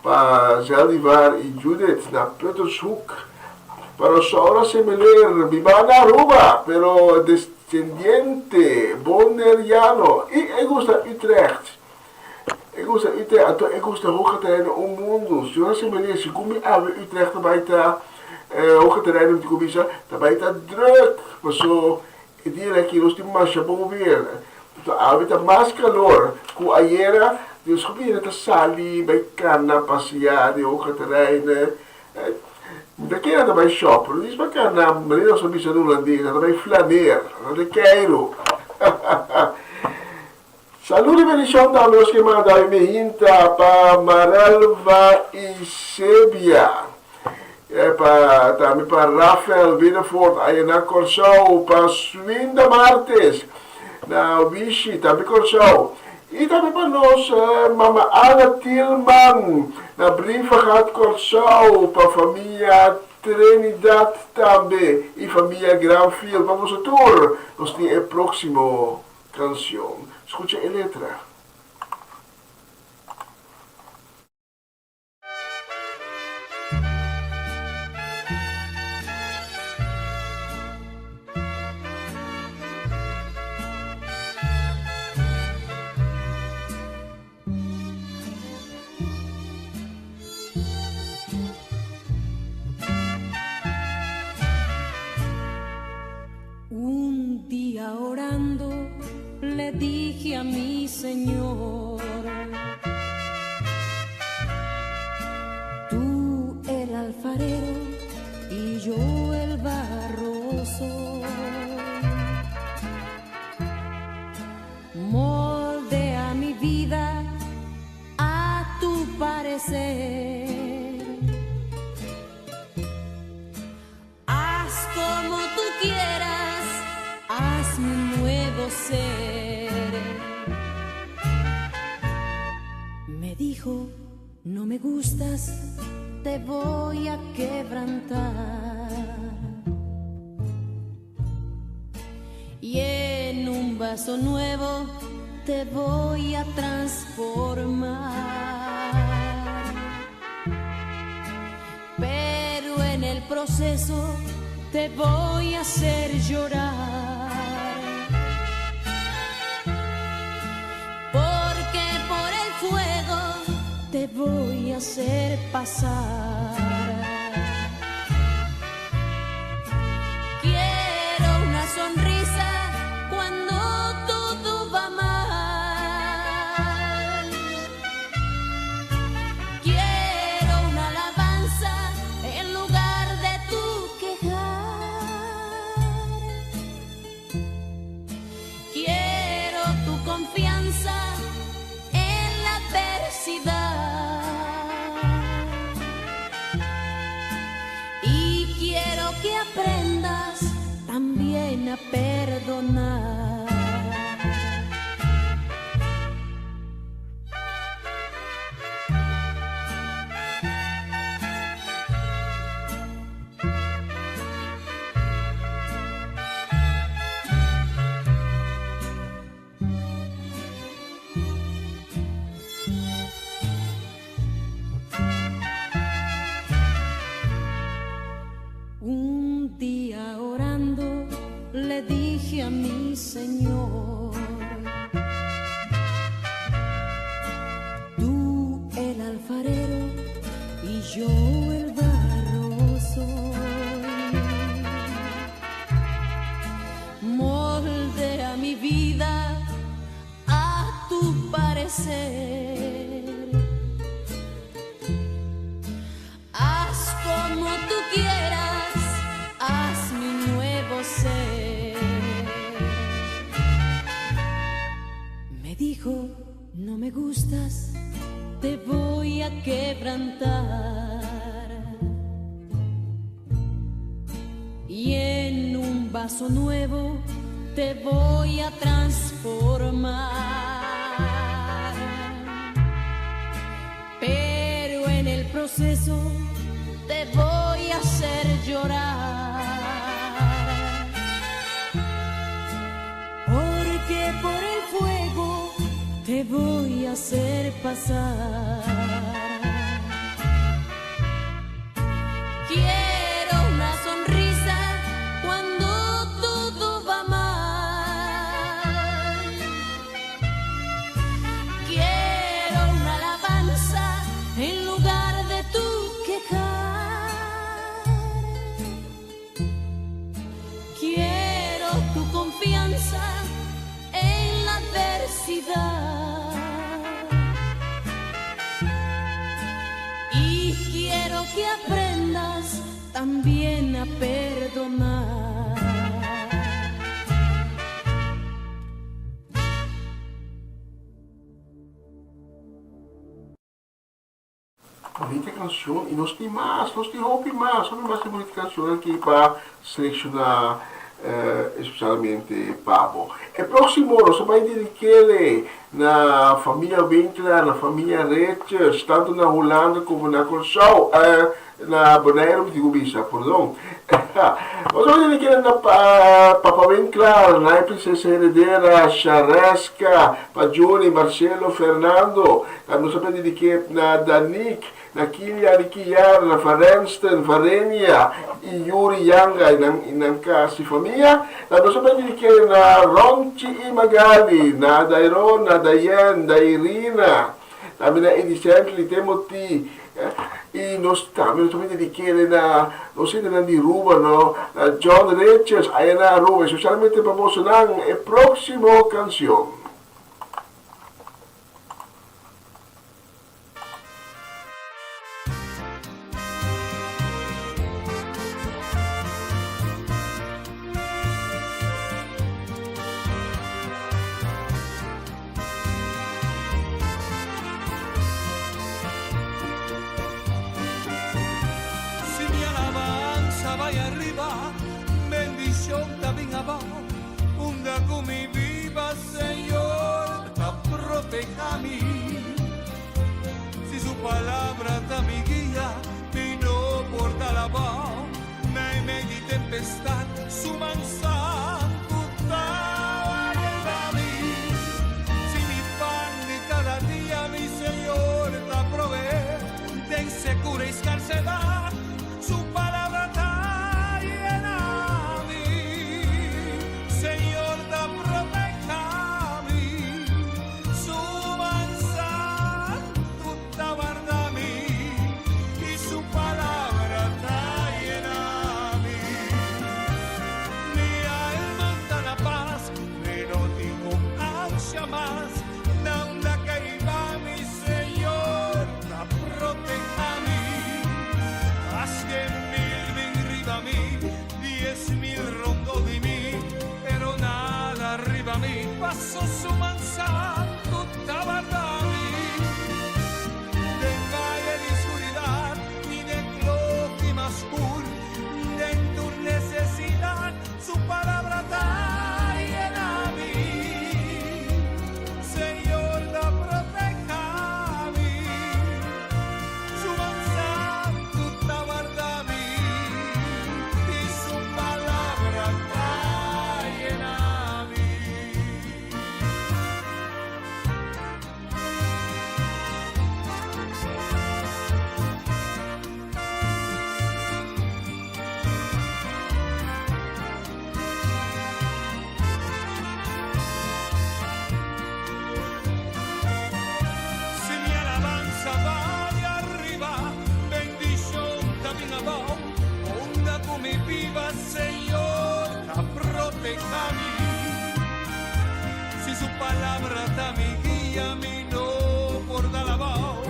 pa Zeldivar i Judith na Puttershoek, pa Rosaura Semeler, biba na Aruba, pero descendiente Boneriano i e gusta Utrecht. E gusta Utrecht, anto e gusta hoge terreinen un mundu. Señora Semeler, segun mi awe Utrecht ta bai ta, hoge terreinen mi tin ku bisa, ta bai ta druk, paso e dianan aki nos tin masha bon weer. Anto awe ta mas kalor ku ayera, dus hopi hende ta sali bai kana paseá den hoge terreinen. Mi ta kere ta bai shop, pero dis pa kana, manera nos ta bisa na hulandes, nan ta bai flaneer, nan ta keiru. Salud y bendicion tambe nos ke manda mi hinta pa Marelva y Sebia, pa tambe pa Rafael Binnenvoort aya na Corsou, pa Swinda Martes na Wishi tambe Corsou y tambe pa nos Mama Ana Tielman na Brievengat Corsou, pa famia Trinidad tambe y famia Granfield. Pa boso tur nos tin e proximo Canción. Scucha e letra. Un día orando le dije a mi Señor, tú el alfarero y yo el barro soy. Moldea mi vida a tu parecer. Haz como tú quieras, hazme un nuevo ser. Me dijo, no me gustas, te voy a quebrantar. Y en un vaso nuevo te voy a transformar. Pero en el proceso te voy a hacer llorar. Porque por el fuego te voy a hacer pasar. Quiero una sonrisa cuando todo va mal. Quiero una alabanza en lugar de tu quejar. Quiero tu confianza en la adversidad. Y quiero que aprendas también a perdonar. Un día orando le dije a mi Señor, tú el alfarero y yo el barro soy. Moldea mi vida a tu parecer. Haz como tú quieras, haz mi nuevo ser. Me dijo, no me gustas, te voy a quebrantar. Y en un vaso nuevo te voy a transformar. proceso te voy a hacer llorar. Porque por el fuego te voy a hacer pasar. Quiero una sonrisa cuando todo va mal. Quiero una alabanza en lugar de tu quejar. Quiero tu confianza en la adversidad. Y quiero que aprendas también a perdonar. Bunita cancion y nos tin mas, nos tin hopi mas, hopi mas di bunita cancion aki pa selecciona especialmente pa bo. E proximo nos a bay dedikele na famia Winkler, na famia Richards, tanto na Hulanda como na Corsou, na Bonaire mi tin cu bisa, pordon. Nos a bay dedikele na papa Winkler, na e princesa heredera Shareska, pa Johnny, Marcelo, Fernando. Nos a bay dedik'e na Danique, na Kilian y Kiara, na Varenston, Varenia y Yuri Yanga y nan y nan kas y famia. Nos a bay dedik'e na Ronchi y Magali, na Dairon, na Dayen, Dairina, tambe na Eddie Shentley, Timothy, y nos tambe nos ta bay dedik'e na nos hendenan di Aruba, no, na John Richards aya na Aruba, especialmente pa bosonan e proximo cancion. Si mi alabanza bai ariba, bendicion ta bin abao. Unda cu mi biba, Señor ta proteha mi. Si su palabra ta mi guia, mi no por dal abao. Meimei di tempestad, su man santu ta warda mi. Si mi pan di cada dia, mi Señor ta provee. Den secura y scarcedad, su palabra ta yena mi. Señor ta proteha mi, su man santu ta warda mi y su palabra ta yena mi. Mi alma ta na paz, mi no tin ansia mas, na unda cu hiba mi Señor ta proteha mi. Maske mil bin riba mi, 10.000 rondo di mi, pero nada riba mi, paso su man santu ta warda mi. Den valle di oscuridad ni den loki mas scur, den tur necesidad, su palabra ta yena mi. Señor ta proteha mi, su man santu ta warda mi y su palabra ta yena mi. Si mi alabanza bai ariba, bendicion ta bin abao. Unda cu mi biba, Señor ta proteha mi. Si su palabra ta mi guia, mi no por dal abao.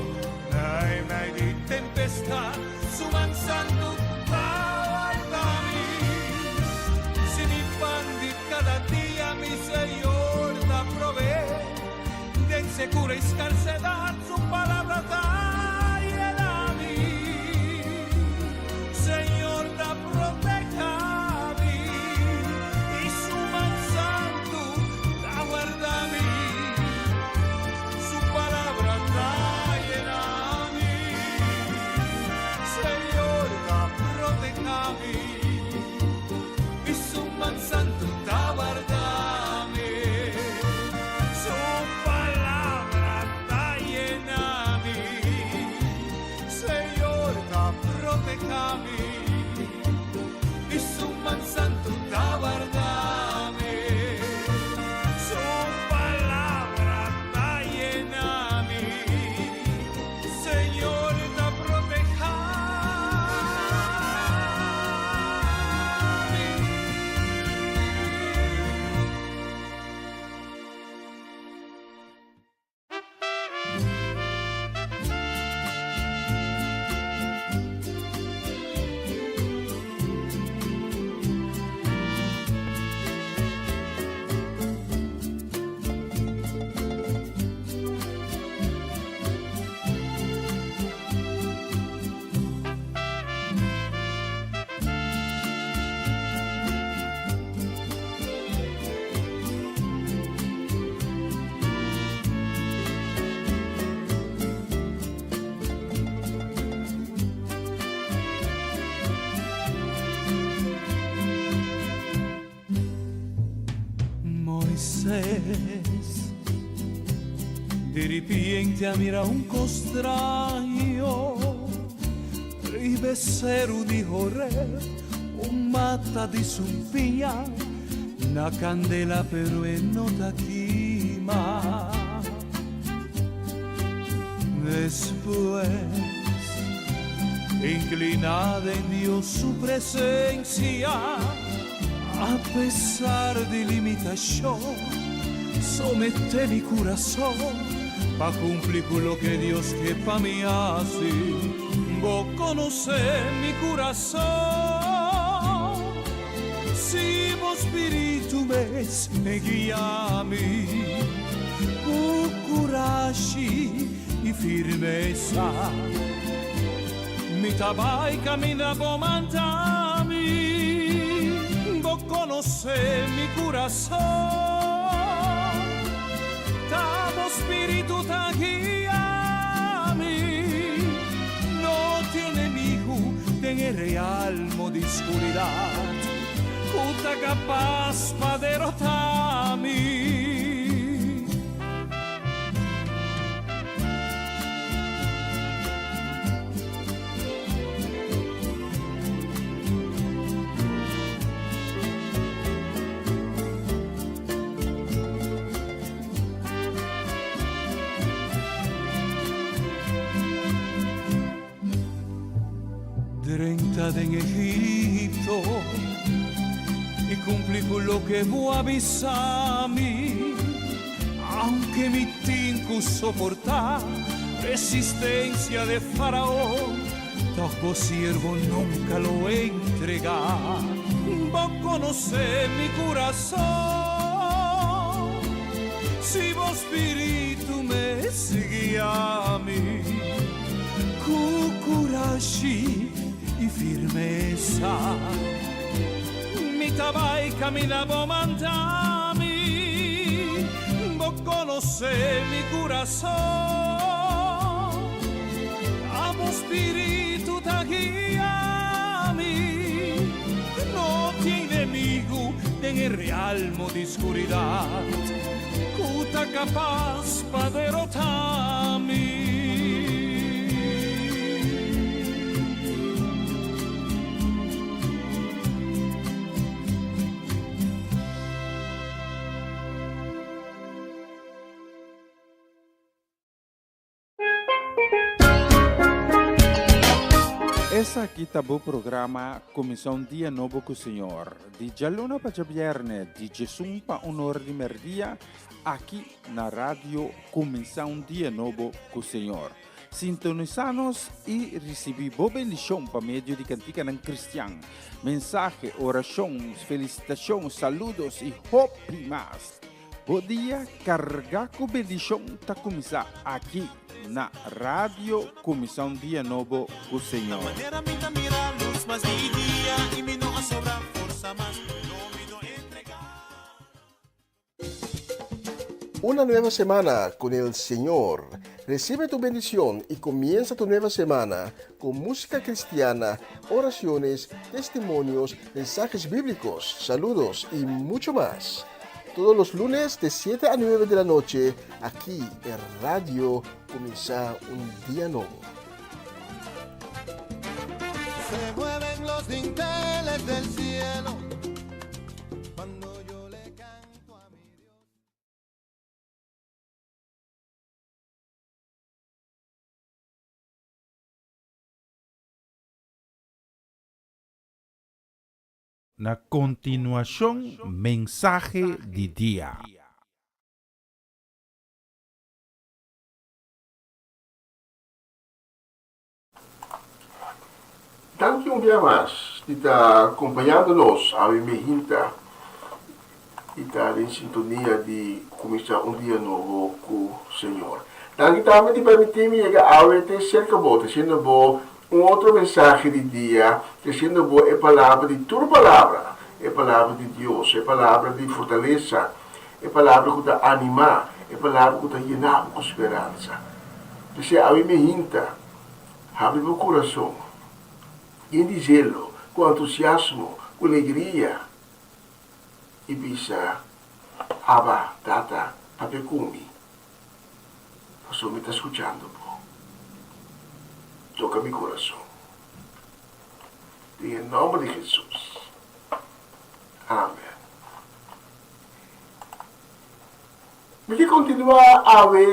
Meimei di tempestad, su man santu ta warda mi. Si mi pan di cada dia, mi Señor ta provee. Den secura y scarcedad, su palabra ta yena mi. Señor ta proteha mi y su man santu ta warda mi. Su palabra ta yena mi. mi I su man santu ta warda mi Su palabra ta yena mi Señor ta proteha mi. Moisés di ripiente a mira un kos straño riba e seru di Horeb, un mata di sumpiña na kandela pero e no ta kima. Despues, inclina den Dios su presencia, a pesar di limitacion, somete mi curason pa cumpli cu loke Dios ke pa mi haci. Bo conoce mi curason, si bo spiritu mes me guia mi cu curashi i firmesa. Mi ta bai caminda bo manda mi, bo conoce mi curason, ta bo spiritu ta guia mi, no tin enemigo den e realmo di scuridad cu ta capaz pa derota mi. Drenta den Egipto i cumpli cu loke bo a bisa mi. Aunke mi tin cu soportá resistencia de Faraon, tog bo siervo nunca lo entregá. Bo conocé mi curason, si bo spiritu mes guia mi cu curashi i firmesa. Mi ta bai camina bo manda mi, bo conoce mi curason, ta bo spiritu ta guia mi, no tin enemigo den e realmo di scuridad cu ta capaz pa derota mi. Esaki ta bo programa Cuminsa un Dia Nobo cu Señor, di djaluna pa djabierne, di djesun pa un or di merdia, aki na Radio Cuminsa un Dia Nobo cu Señor. Sintonisá nos i risibí bo bendishon pa medio di kantikanan kristian, mensahe, orashon, felisitashon, saludos i hopi mas. Bo dia kargá ku bendishon ta kuminsá aki na Radio Kuminsá un Dia Nobo ku Señor. Una nueva semana con el Señor. Recibe tu bendición y comienza tu nueva semana con música cristiana, oraciones, testimonios, mensajes bíblicos, saludos y mucho más. Todos los lunes de 7 a 9 de la noche, aquí en Radio Comienza un Día Nuevo. Se mueven los dinteles del cielo cuando yo le canto a mi Dios. Na kontinuashon mensahe di dia. Danki un bia mas di ta kompañando nos awe mehinta i ta den sintonia di kuminsá un dia nobo ku Señor. Danki tambe di permití mi yega awe te serka bo, tresiendo bo un otro mensahe di dia, tresiendo bo e palabra di tur palabra, e palabra di Dios, e palabra di fortalesa, e palabra ku ta animá, e palabra ku ta yená bo ku speransa. P'esei awe mehinta, habri bo kurason, yen di zelo, ku entusiasmo, ku alegria, i bisa, Abba, Tata, papia ku mi, pasobra mi ta skuchando bo. Toka mi kurason. Den e nòmber di Hesus. Amen. Mi ke kontinuá awe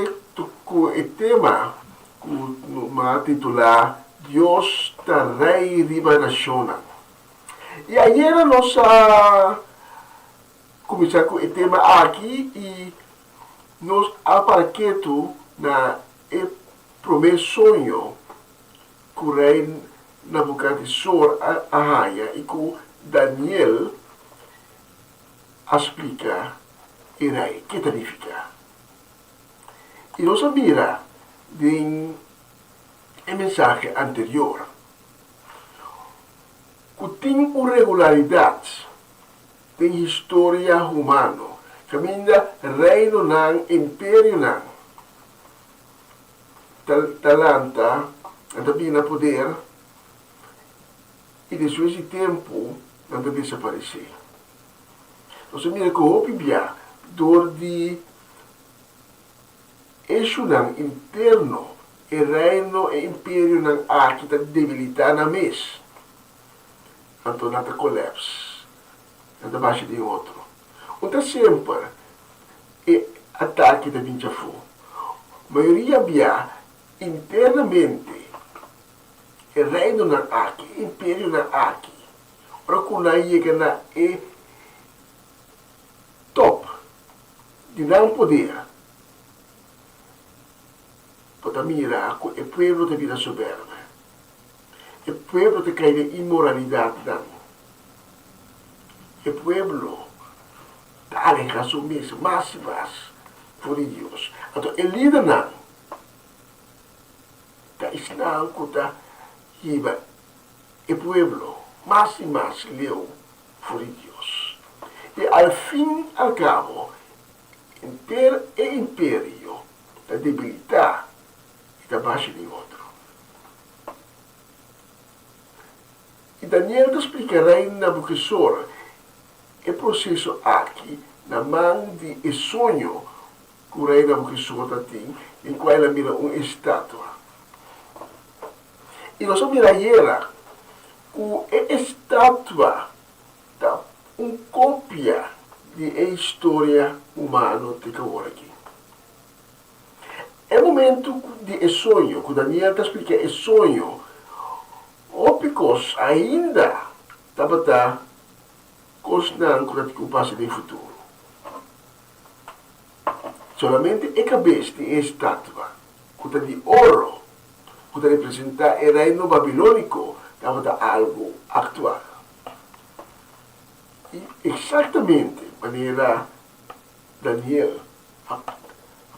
ku e tema ku mi a titulá Dios ta Rei riba Nashonnan. I ayera nos a kuminsá ku e tema aki i nos a para ketu na e promé soño ku Rei Nabukadnesor a haña i ku Daniel a splika e rei ke ta nifiká. I nos a mira den e mensahe anterior ku tin un regularidat den historia humano kaminda reinonan, imperionan ta lanta, nan ta bini na poder i despues di tempu nan ta desaparesé. Nos a mira ku hopi bia dor di eshunan interno e reino, e imperionan aki ta debilitá nan mes, anto nan ta kolèps, nan ta basha den otro. Un ta semper e atake ta bin djafó. Mayoria bia internamente e reinonan aki, e imperionan aki, ora ku nan yega na e top di nan poder, bo ta mira ku e pueblo ta bira soberbe. E pueblo ta kai den inmoralidatnan. E pueblo ta aleha su mes mas i mas for di Dios. Anto e lidernan ta esnan ku ta hiba e pueblo mas i mas leu for di Dios. I al fin al kabo, henter e imperio ta debilitá i ta basha den otro. I Daniel ta splika rei Nabucodonosor e proseso aki na man di e soño ku rei Nabucodonosor ta tin den kua el a mira un estatua. I nos a mira ayera ku e estatua ta un kopia di e historia humano te ku awor aki. E momentu di e soño, ku Daniel ta splika e soño, hopi kos ainda tabata kosnan ku ta tin ku pasa den futuro. Solamente e kabes di e estatua, ku ta di oro, ku ta representá e reino babilóniko, tabata algu aktual. I eksaktamente manera Daniel a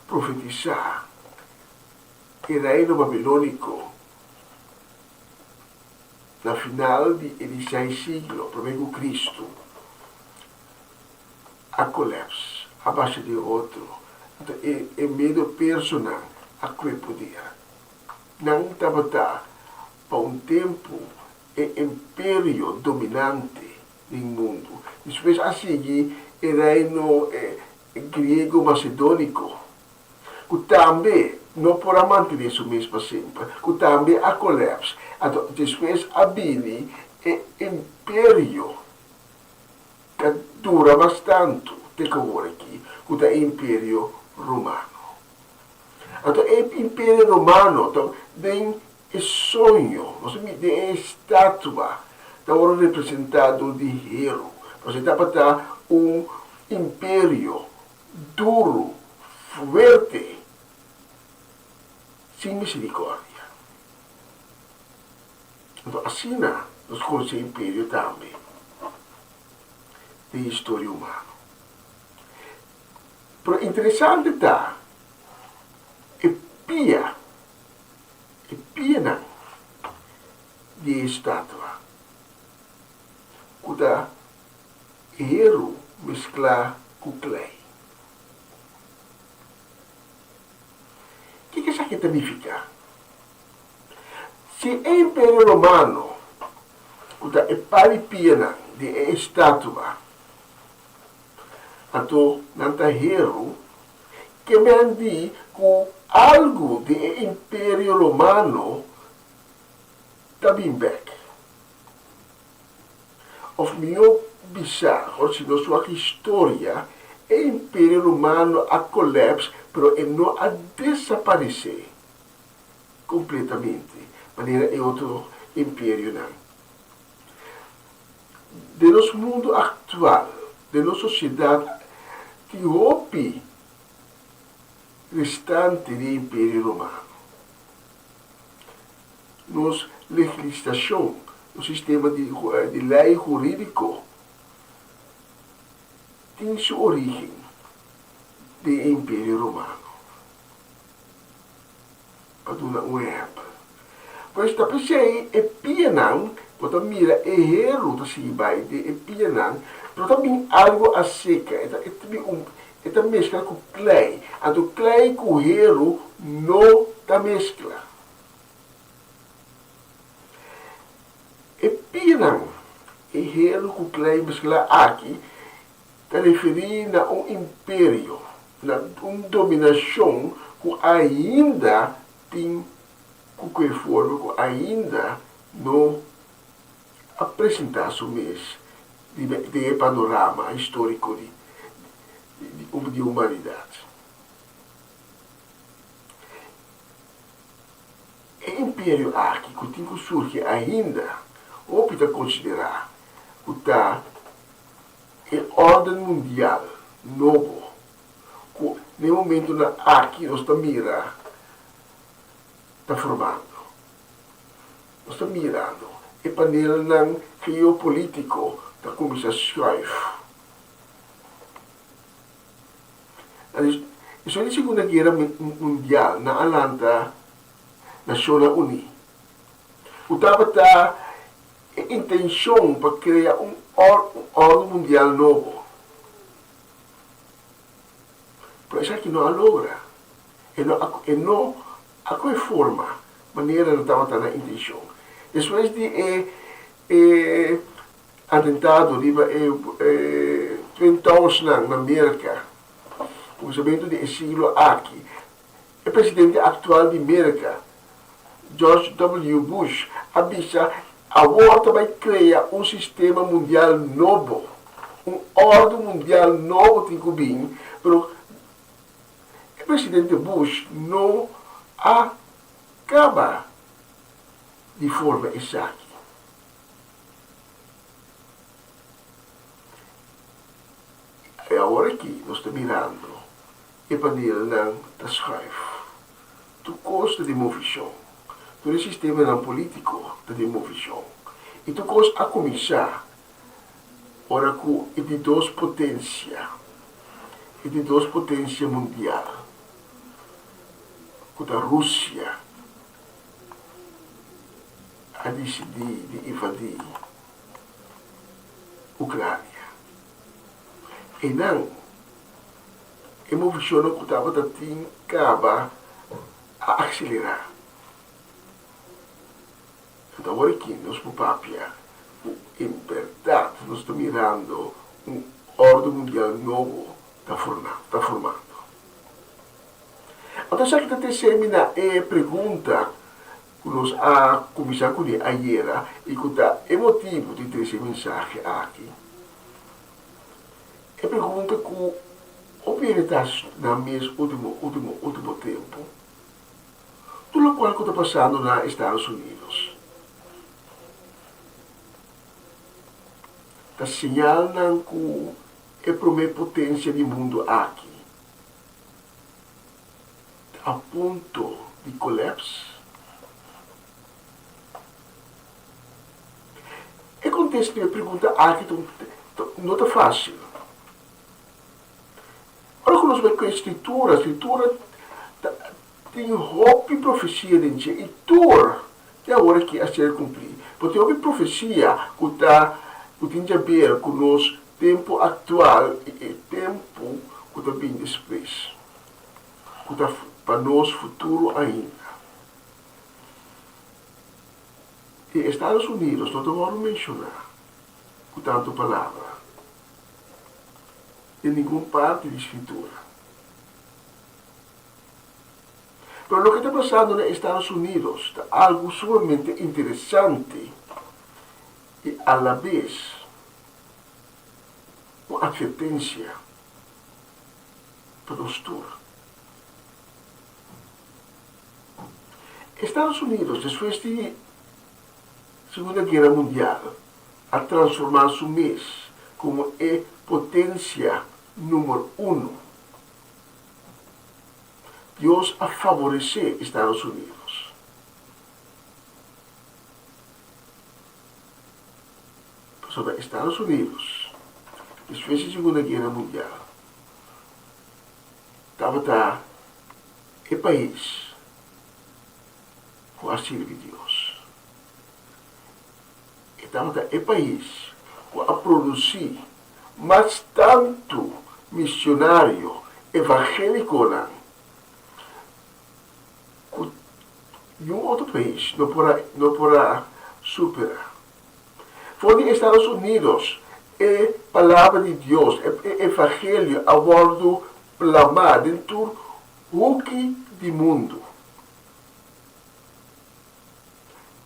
profetisá, e reino babilóniko na final di e di seis siglo promé ku Kristu a kolèps, a basha den otro. Anto e e medo-personan a kue poder. Nan tabata pa un tempu e imperio dominante den mundu. Despues a sigui e reino griego-macedóniko. ku tambe no por a mantené su mes pa semper, ku tambe a kolèps. Anto despues a bini e imperio ku a dura mas tantu te ku awor aki, ku ta e Imperio Romano. Anto e Imperio Romano ta den e soño, nos ta mira den e estatua ta wòrdu representá dor di heru, pasobra e tabata un imperio duru, fuerte, sin misericordia. Anto asina nos conoce imperio tambe den historia humano. Pero interesante ta e pia, e pianan di e estatua cu ta heru mesclá cu klei. Kiko esaki ta nifiká? Si e Imperio Romano, ku ta e par di pianan di e estatua, anto nan ta heru, ke men di ku algu di e Imperio Romano ta bin bèk. Òf mihó bisá, ora si nos wak historia, e Imperio Romano a kolèps, pero e no a desaparesé kompletamente, manera e otro imperionan. Den nos mundu aktual, den nos sosiedat, tin hopi restante di e Imperio Romano. Nos legislashon, nos sistema di lei hurídiko tin su orígen den e Imperio Romano. Pa duna un ehèmpel. Pues ta p'esei e pianan, bo ta mira e heru ta sigui bai den e pianan, pero ta bin algu a seka, e ta e ta bin un e ta meskla ku klei, anto klei ku heru no ta meskla. E pianan, e heru ku klei mesklá aki, ta referí na un imperio, na un dominashon ku ainda tin ku kue forma ku ainda no a presentá su mes riba den e panorama históriko di di humanidat. E imperio aki ku tin ku surgi ainda, hopi ta konsiderá ku ta e órden mundial nobo ku na e momentunan aki nos ta mira ta formando. Nos ta mirando e panelnan geopolítiko ta kuminsá schuif. Na despues di Segunda Guera Mundial nan a lanta Nashonnan Uní, ku tabata e intenshon pa krea un òrdu mundial nobo. Pero esaki no a logra. E no a e no a kohe forma manera nan tabata nan intenshon. Despues di e e atentado riba e e Twin Towersnan na Merka, kuminsamentu di e siglo aki, e presidente aktual di Merka, George W. Bush, a bisa awor ta bai krea un sistema mundial nobo, un òrdu mundial nobo tin ku bin, pero e presidente Bush no a kaba di forma esaki. I awor aki nos ta mirando e panelnan ta schuif. Tur kos ta den movishon. Tur e sistemanan polítiko ta den movishon. I tur kos a kuminsá ora ku e di dos potensia, e di dos potensia mundial, ku ta Rusia, a disidí di invadí Ukrania. Einan, e movishonnan ku tabata tin kaba a akselerá. Anto awor aki nos por papia ku en bèrdat nos ta mirando un òrdu mundial nobo ta formando. Anto esaki ta trese mi na e pregunta ku nos a kuminsá kuné ayera i ku ta e motibu di trese e mensahe aki. E pregunta ku hopi hende ta hasi nan mes último último último tempu, Tur lokual ku ta pasando na Estados Unidos ta señalnan ku e promé potensia di mundu aki ta a punto di kolèps? E kontesta di e pregunta aki no ta fásil. Ora ku nos bai ku e Skritura, Skritura ta tin hopi profesia den dje i tur te awor aki a ser kumplí. Pero tin hopi profesia ku ta ku tin djaber ku nos tempu aktual i e tempu ku ta bin despues, ku ta pa nos futuro ainda. I Estados Unidos no ta wòrdu menshoná ku tantu palabra den ningun parti di Skritura. Pero loke ta pasando na Estados Unidos ta algu sumamente interesante i alabes un atvertensia pa nos tur. Estados Unidos despues di Segunda Guera Mundial a transforma su mes komo e potensia numero uno. Dios a faboresé Estados Unidos. Pasobra Estados Unidos, despues di Segunda Guera Mundial, tabata e pais ku a sirbi Dios. E tabata e pais ku a produsí mas tantu misionario evangélikonan ku niun otro pais no por a no por a superá. For di Estados Unidos e Palabra di Dios, e evangelio a wòrdu plamá den tur huki di mundu.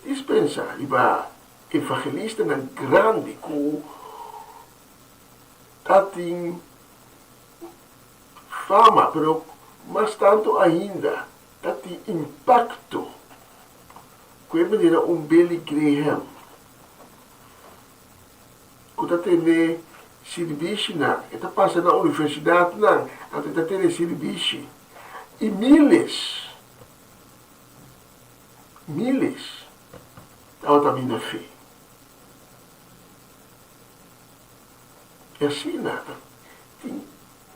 Dispensa riba evangelistanan grandi ku ta tin fama, pero mas tantu ainda ta tin impakto ku e manera un Billy Graham ku ta tene sirbishinan, e ta pasa na universidatnan anto e ta tene sirbishi i miles Miles tabata bin na fe. I asina ta tin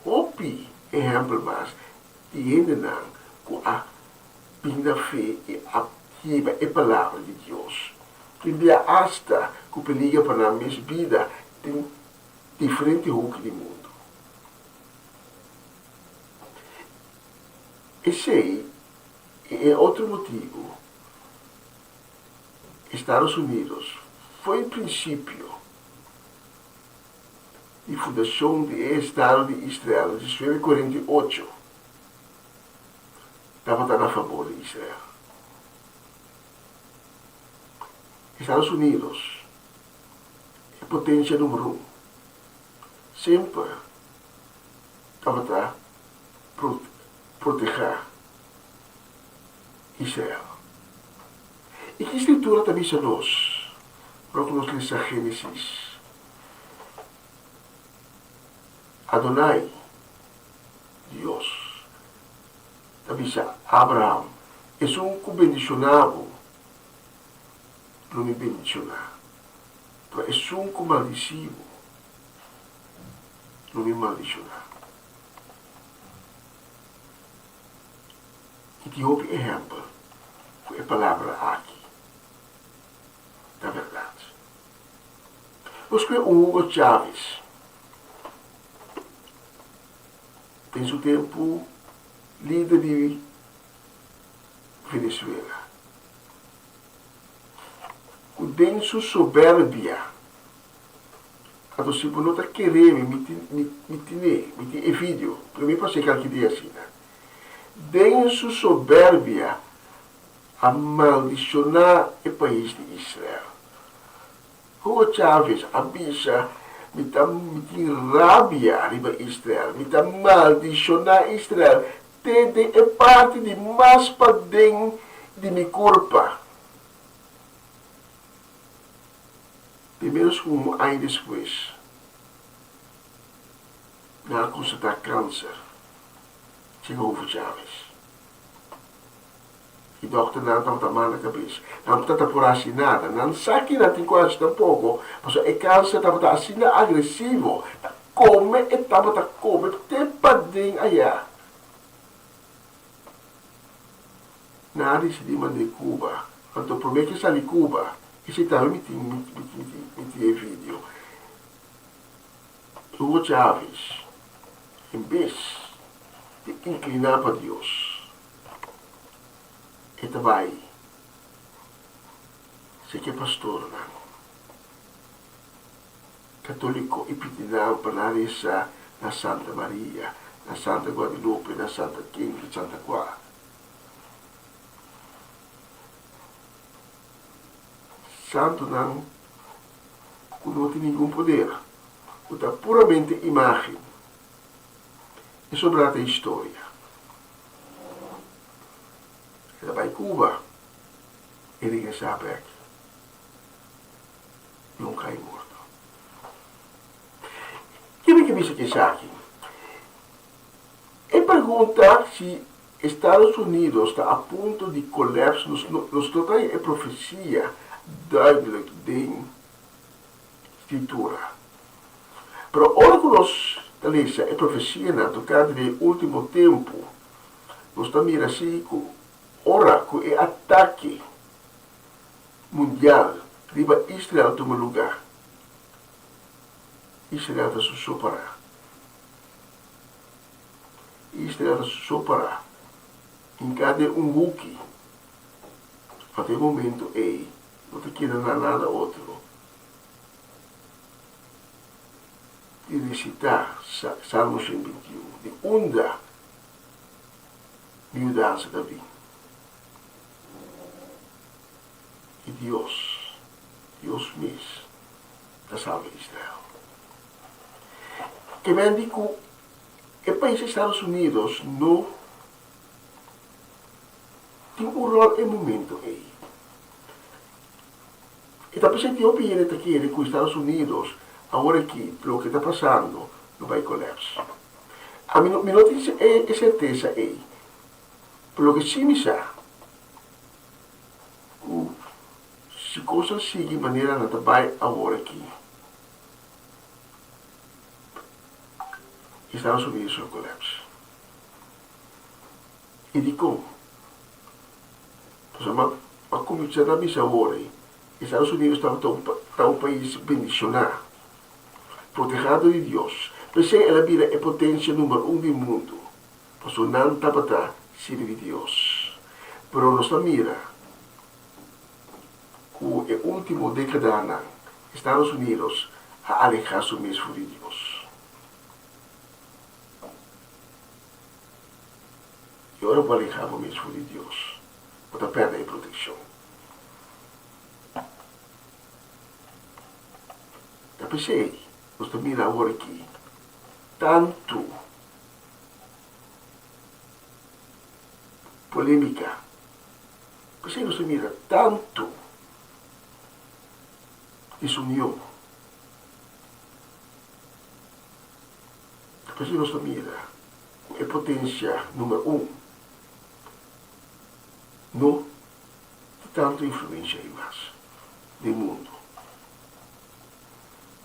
hopi ehèmpel mas di hendenan ku a bin na fe i a hiba e palabra di Dios. Tin bia asta ku peliger pa nan mes bida den diferente hoki di mundu. Esei I e otro motibu, Estados Unidos foi prinsipio di fundashon di e estado di Israel na 1948 tabata na fabor di Israel. Estados Unidos, e potensia numero un, semper tabata protehá Israel. I ki Skritura ta bisa nos ora ku nos lesa Génesis? Adonai, Dios, ta bisa Abraham, Esun ku bendishoná bo, lo mi bendishoná, pero esun ku maldisí bo, lo mi maldishoná. I tin hopi ehèmpel ku e palabra aki ta bèrdat. Nos kue un Hugo Chávez den su tempu lider di Venezuela ku den su soberbia anto si bo no ta kere mi mi tine mi tin e video pero mi pas'é kalki dia asina. den su soberbia a maldishoná e pais di Israel. Hugo Chávez a bisa, Mi ta mi tin rabia riba Israel, mi ta maldishoná Israel te den e parti di mas paden di mi kurpa. Di ménos ku un aña despues, nan a konstatá kanser den Hugo Chávez. E dòkternan tabata mal na kabes. Nan no tabata por hasi nada. Nan sa ki nan tin ku hasi tampoko, pasobra e kanser tabata asina agresivo. Ta kome e tabata kome te paden ayá. Nan a disidí mand'é Cuba. Anto promé ke sali Cuba, esei tambe mi tin mi mi tin e video. Hugo Chávez, en bes di inkliná pa Dios, E ta bai seki e pastornan katoliko i pidi nan pa nan resa na Santa Maria, na Santa Guadalupe, na Santa ken i Santa kua. Santunan ku no tin ningun poder, ku ta puramente imágen. E sobrá ta historia. El a bai Cuba i regresá bek di un kai morto. Ke mi ke bisa ku esaki? E pregunta si Estados Unidos ta a punto di kolèps nos no nos no ta haña e profesia duidelijk den Skritura. Pero ora ku nos ta lesa e profesianan tokante di e último tempu, nos ta mira si ku ora ku e atake mundial riba Israel tuma lugá, Israel ta su so pará. Israel ta su so pará hinká den un huki. Ata e momento ei no ta keda na nada otro di resitá Salmo 121, di unda mi yudansa ta bin. I Dios, Dios mes, ta salba Israel. Ke men di ku e pais Estados Unidos no tin un ròl e momento ei. E ta presente hopi hende ta kere ku Estados Unidos awor aki loke ta pasando lo bai kolèps. Ami no mi no tin e sertesa ei, pero loke si mi sa ku si kosnan sigui manera nan ta bai awor aki Estados Unidos lo kolèps. I dikon? Pasobra pa kuminsá ta bisa awor ei, Estados Unidos tabata un ta un pais bendishoná, protehá dor di Dios. P'esei el a bira e potensia number un di mundu, pasobra nan tabata sirbi Dios. Pero nos ta mira ku e último dékadanan Estados Unidos a alehá su mes for di Dios. I ora bo alehá bo mes for di Dios, bo ta pèrdè e protekshon. Ta p'esei nos ta mira awor aki tantu polémika, p'esei nos ta mira tantu desunion. Ta p'esei nos ta mira ku e potensia number un no tin tantu influensia ei mas den mundu.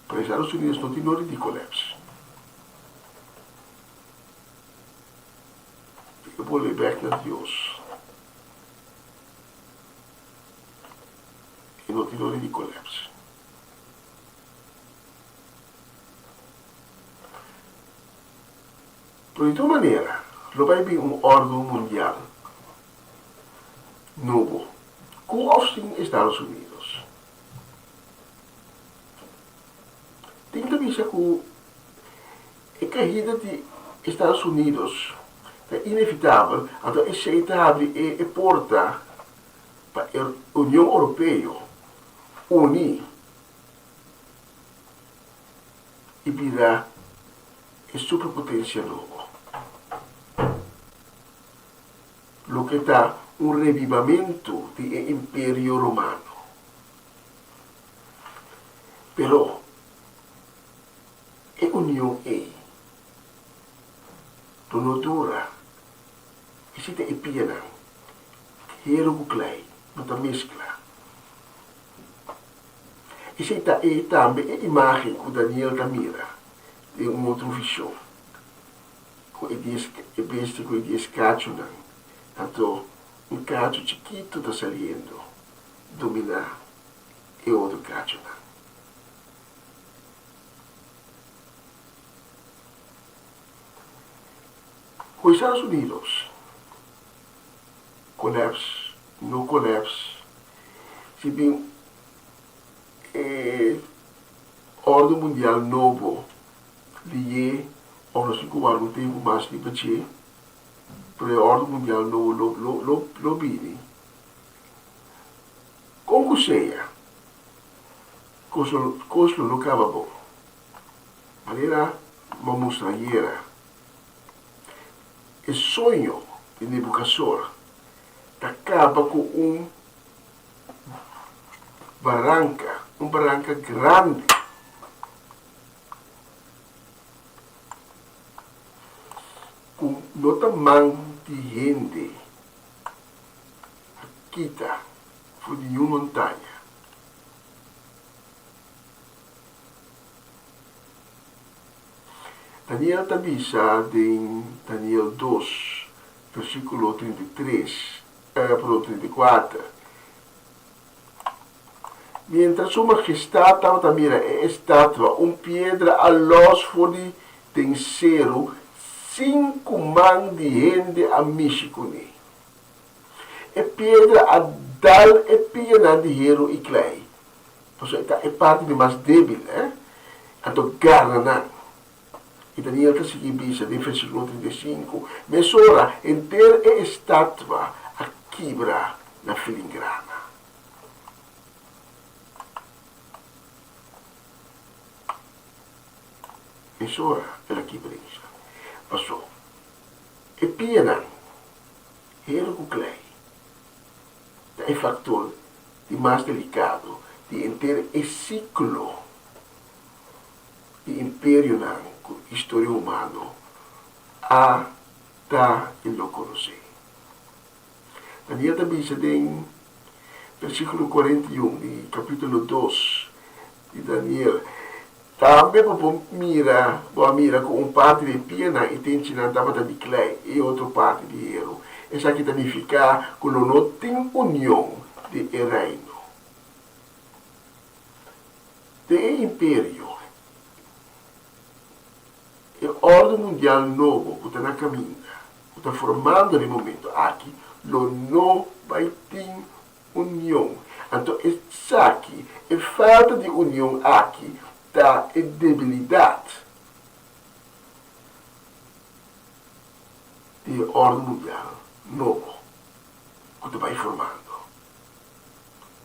Pero Estados Unidos no tin nodi di kolèps. Tin ke bolbe bèk na Dios. E no tin nodi di kolèps. Pero di tur manera lo bai bin un ordu mundial nobo, ku òf sin Estados Unidos. Tin ta bisa ku e kahida di Estados Unidos. Ta inevitabel, anto esei ta habri e e porta pa e Union Oropeo uni i bira e superpotencia nobo, loke ta un rebibamentu di e Imperio Romano. Pero e union ei lo no dura. Esei ta e pianan, hero ku klei no ta meskla. Esei ta e tambe e imágen ku Daniel ta mira den un otro vishon, ku e dies e bestia ku e dies kachunan, anto un kachu chikitu ta saliendo dominá e otro kachunan. Ku Estados Unidos collapse, no collapse, si bin e orde mundial nobo liye of nos tin ku wak un tempu mas riba dje, pero e orde mundial nobo lo lo lo lo bini. Kon ku sea, kos lo kos lo no kaba bon. Manera bo a mustra ayera, e soño di Nebukasor ta kaba ku un baranka, un baranka grandi. Ku no ta man di hende a kita for di niun montaña. Daniel ta bisa den Daniel dos, versíkulo 33, perdon, 34, Miéntras Su Mahestat tabata mira e estatua, un piedra a lòs for di den seru sin ku man di hende a mishi kuné. E piedra a dal e pianan di heru i klei, pasobra e ta e parti di mas débil, eh? Anto garna nan. I Daniel ta sigui bisa den versíkulo 35, Mesora henter e estatua a kibra na filingrana. Mesora el a kibra isha. Paso e pianan, heru ku klei, ta e faktor di mas delikado di henter e siklo di imperionan ku historia humano a ta i lo konosé. Daniel ta bisa den versíkulo 41 di kapítulo 2 di Daniel, Tambe bo por mira, bo a mira ku un parti di e pianan i tenchinan tabata di klei i otro parti di heru. Esaki ta nifiká ku lo no tin union di e reino. Den e imperio, e òrdu mundial nobo ku ta na kaminda, ku ta formando den e momento aki, lo no bai tin union. Anto esaki, e falta di union aki, ta e debilidat di e òrdu mundial nobo ku ta bai formando.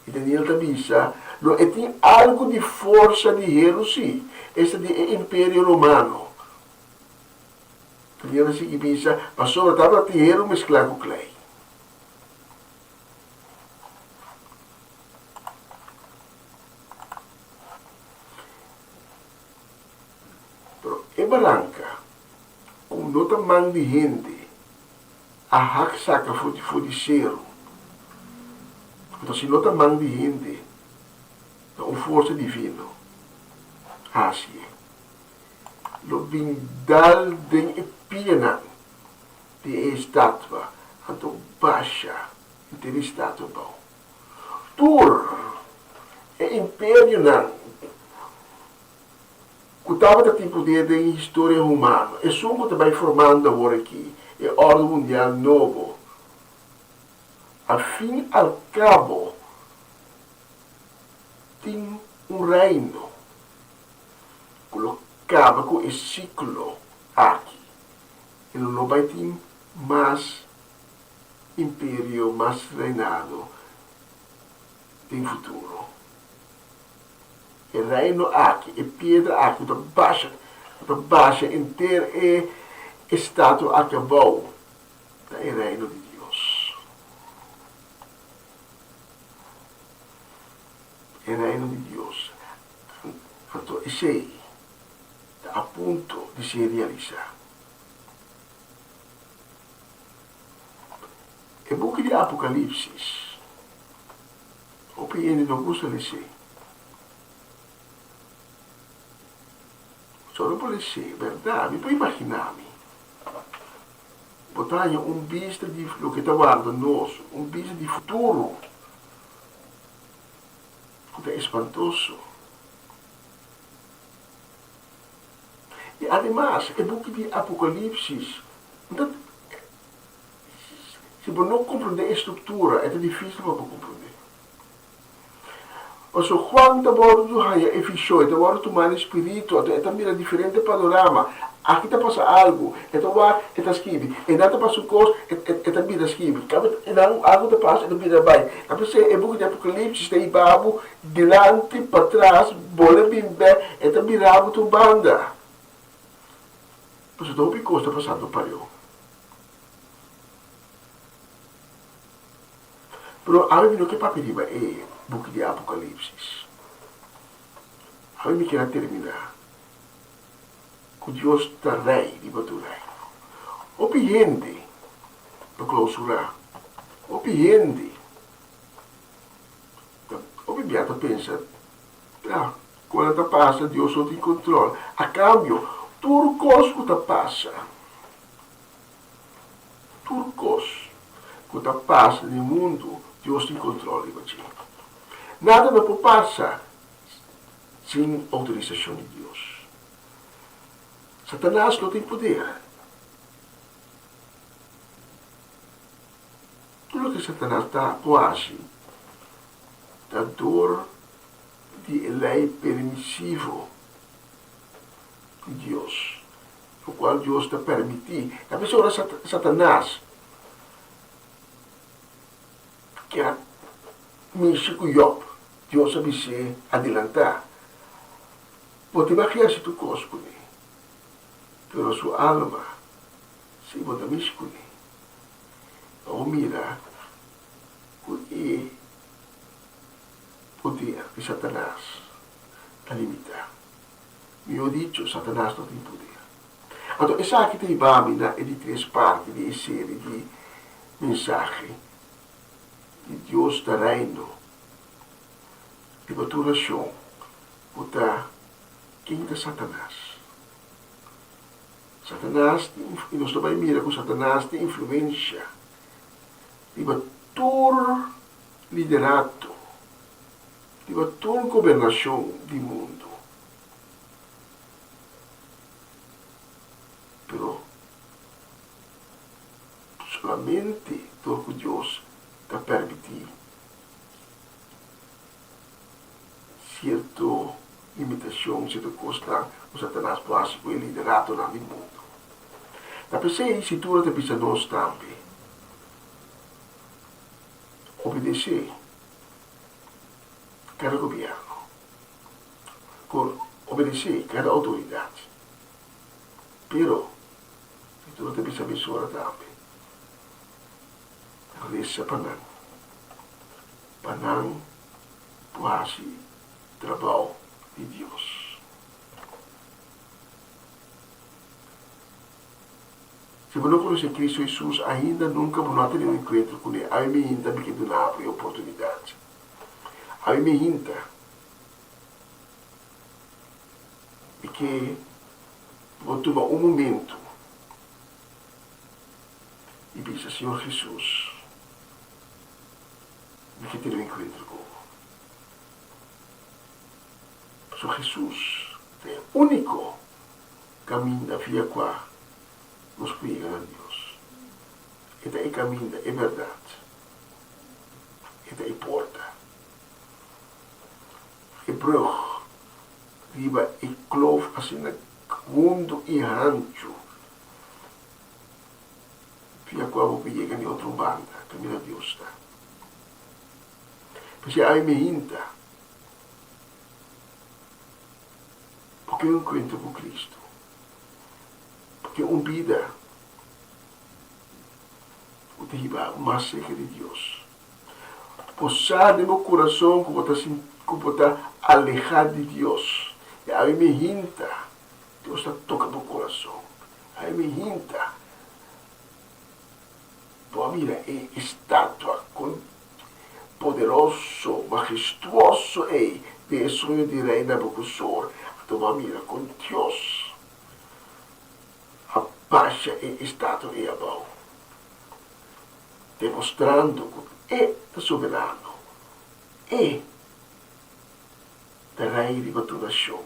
I Daniel ta bisa, Lo e tin algu di forsa di heru sí, esta di e Imperio Romano. Daniel ta sigui bisa, Pasobra tabata tin heru mesklá ku klei. Pero e baranka, ku no ta man di hende, a hak saka for di for di seru. Anto si no ta man di hende, ta un forsa divino a hasié. Lo bin dal den e pianan di e estatua, anto basha henter e estatua abou. Tur e imperionan ku tabata tin poder den historia humano, esun ku ta bai formando awor aki e orde mundial nobo, al fin al kabo tin un reino ku lo kaba ku e siklo aki i lo no bai tin. mas imperio, mas reinado den futuro. E reino aki, e piedra aki ku ta basha, ku ta basha henter e estatua aki abou, ta e reino di Dios. E reino di Dios. Anto esei ta a punto di ser realisá. E buki di Apokalipsis, hopi hende no gusta les'é. Solo por les'é, bèrdat? Mi por imaginá mi. Bo ta haña un bista di loke ta warda nos, un bista di futuro ku ta espantoso. I ademas, e buki di Apokalipsis no ta, si bo no komprondé e struktura, e ta difísil pa bo komprondé. Pasobra Juan ta wòrdu haña e vishon, e ta wòrdu tumá den spiritu, anto e ta mira diferente panorama. Aki ta pasa algu, e ta wak, e ta skibi. Einan ta pasa un kos, e ta bira skibi. Einan algu ta pasa, e ta bira bai. Ta p'esei e buki di Apokalipsis ta hiba bo dilanti, patras, bole bin bèk, e ta bira bo tur banda. Pasobra ta hopi kos ta pasando pareu. Pero awe mi no ke papia riba e buki di Apokalipsis. Awe mi kier a terminá ku Dios ta Rei riba tur rei. Hopi hende ta klousurá, hopi hende ta hopi bia ta pensa, Ya, ku ta pasa Dios no tin kontrol. A kambio, tur kos ku ta pasa, Tur kos ku ta pasa den mundu, Dios tin kontrol riba dje. Nada no por pasa sin outorisashon di Dios. Satanas no tin poder. Tur loke Satanas ta por hasi ta dor di e lei permisivo di Dios. Lokual Dios ta permití. Ta bisa ora Satanas kier a mishi ku Yòb, Dios a bis'é adelantá, Bo tin mag hasi tur kos kuné, pero su alma si bo ta mishi kuné. Pa bo mira ku e poder di Satanas ta limitá. Mihó dicho, Satanas no tin poder. Anto esaki ta hiba mi na e di tres parti di e seri di mensahe di Dios ta Reino riba tur nashon ku ta Ken ta Satanas? Satanas tin, i nos ta bai mira ku Satanas tin influensha riba tur liderato Riba tur gobernashon di mundu. Pero solamente dor ku Dios ta permití sierto limitashon, sierto kosnan ku Satanas por hasi ku e lideratonan di mundu. Ta p'esei Skritura ta bisa nos tambe, Obedesé. Kada gobierno por obedece kada autoridad, pero mi tur ta bisa mesora tambe, reza pa nan, pa nan por haci trabao di Dios. Si bo no conoce Cristo Jesus ainda, nunca bo no a tene un encuentro cune, awe mi hinta mi ke duna bo e oportunidad. Awe mi hinta mi ke bo tuma un momento y bisa, Señor Jesus, mi ke tene un encuentro cu bo. Pasobra Jesus ta e unico Kaminda via kua nos por yega na Dios. E ta e kaminda, e bèrdat. E ta e porta. E brùg riba e klof asina hundu i hanchu. Via kua bo por yega na e otro banda kaminda Dios ta. P'esei ami mi hinta bo ke un enkuentro ku Kristu, bo ke un bida ku ta hiba bo mas serka di Dios. Bo sa den bo kurason ku bo ta ku bo ta alehá di Dios, i ami mi hinta Dios ta toka bo kurason. Ami mi hinta Bo a mira e estatua kon poderoso, mahestuoso ei den e soño di Rei Nabucosor. Anto bo a mira kon Dios a basha e estatua ei abou, demostrando ku E ta soberano, E ta Rei riba tur nashon,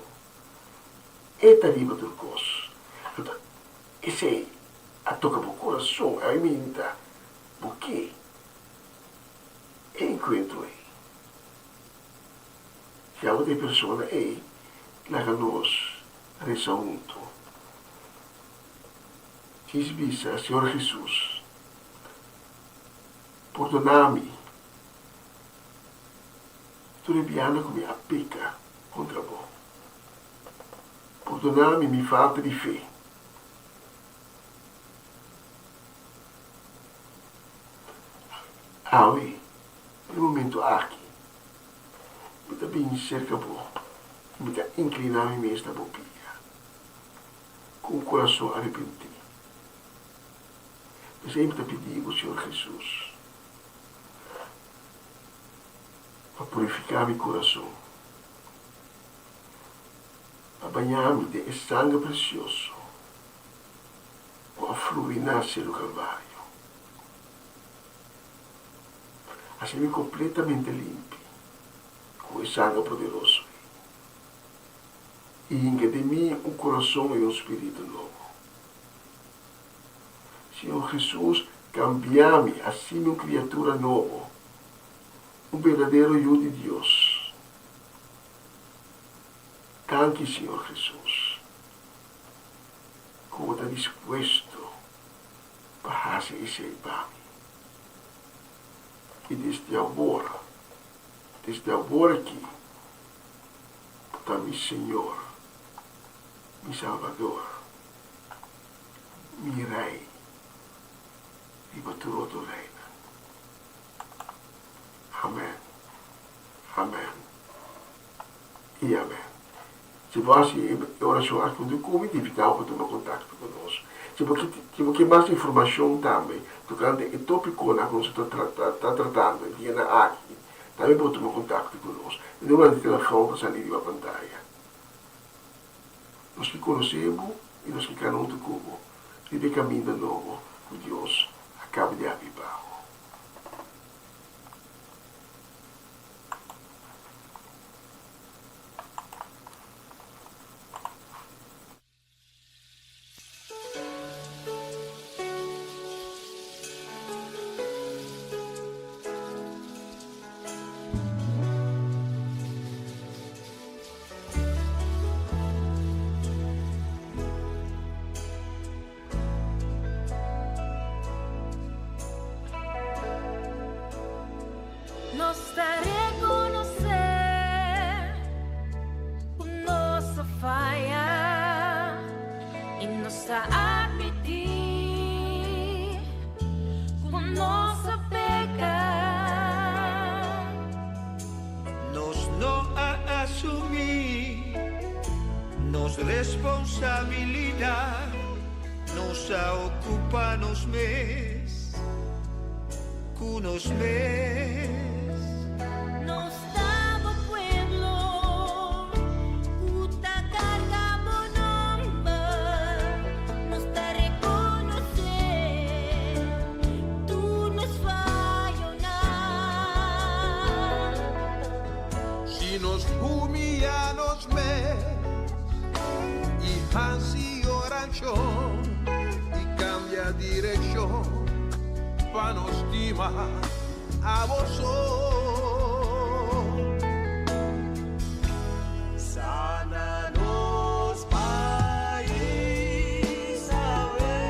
E ta riba tur kos. Anto esei a toka bo kurason a minta bo ke e enkuentro ei. Si abo ta e persona ei, laga nos resa huntu. Djis bisa, Señor Hesus, pordona mi tur e biaha ku mi a peka kontra bo. Pordona mi mi falta di fe. Awe, den e momento aki, mi ta bini serka bo i mi ta inkliná mi mes na bo pia ku un kurason arepentí. P'esei mi ta pidi bo, Señor Hesus, pa purifiká mi kurason, pa bañá mi den e sanger presioso ku a flui na Seru Kalvario. Hasi mi kompletamente limpi ku e sanger poderoso ei, i hinka den mi un kurason i un spiritu nobo. Señor Hesus, kambia mi, hasi mi un kriatura nobo, un berdadero yu di Dios. Danki, Señor Hesus, ku bo ta dispuesto pa hasi esei pa mi. I desde awor, desde awor aki, bo ta mi Señor, mi Salbador, mi Rei riba tur otro reinan. Amen. Amen. I amen. Si bo hasi e orashon aki huntu ku mi, ta invitá bo pa tuma kontakto ku nos. Si bo ke si bo ke mas informashon tambe tokante e topikonan ku nos ta ta tratando e dianan aki, tambe bo por tuma kontakto ku nos. E numero di telefòn ta sali riba pantaya. Nos ke konosé bo i nos ke kana huntu ku bo riba e kaminda nobo ku Dios a kaba di habri pa bo. Nos ta rekonosé ku nos a faya i nos ta atmití ku nos a peka. Nos no a asumí nos responsabilidat, nos a okupá nos mes. Ku nos mes. Nos ta bo pueblo ku ta karga bo nomber, nos ta rekonosé tur nos fayonan. Si nos humiyá nos mes i hasi orashon i kambia direkshon pa nos stima abo so. Sana nos pais awe.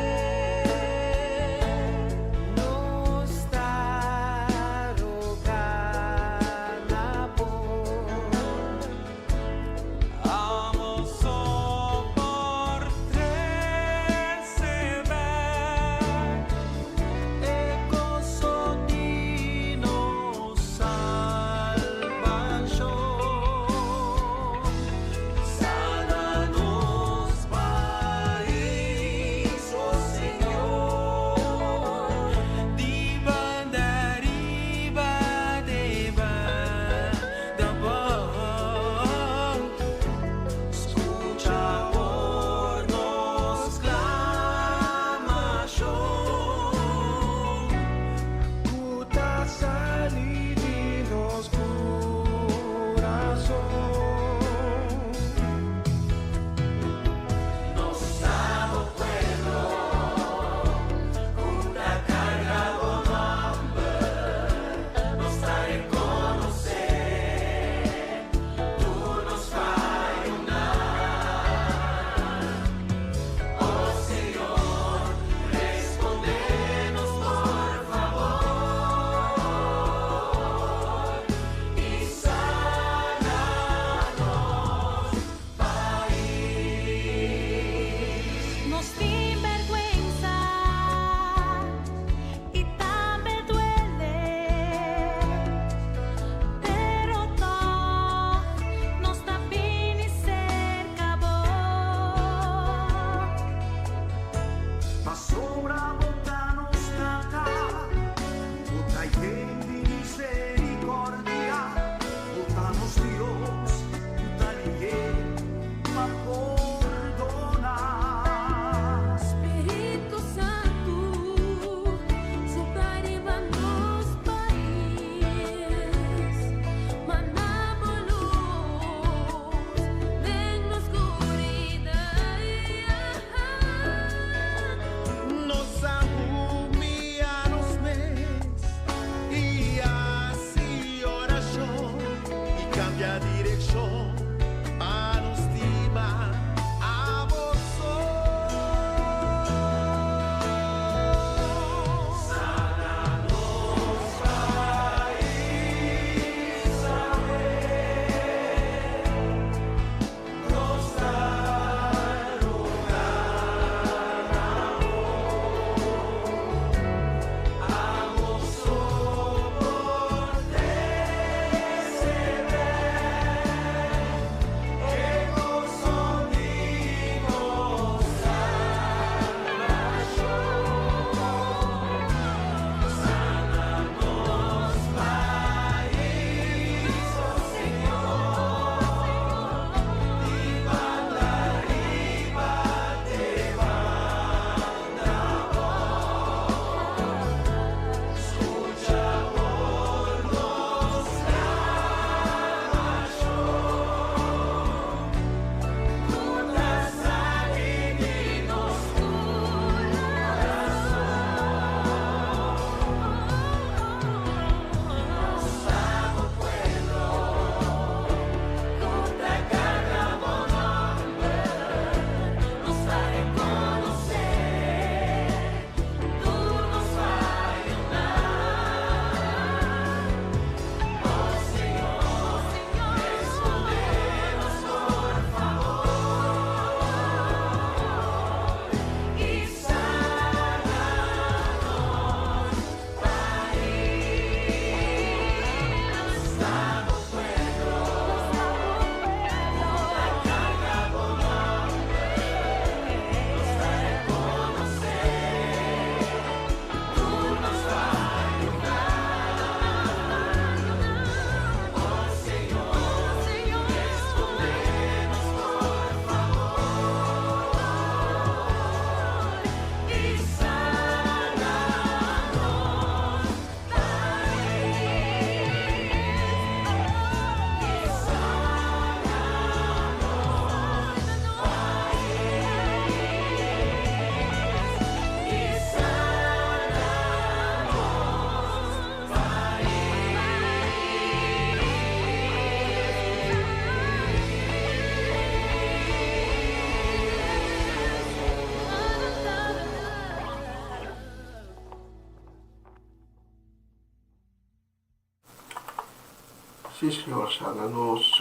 Sí, Señor, sana nos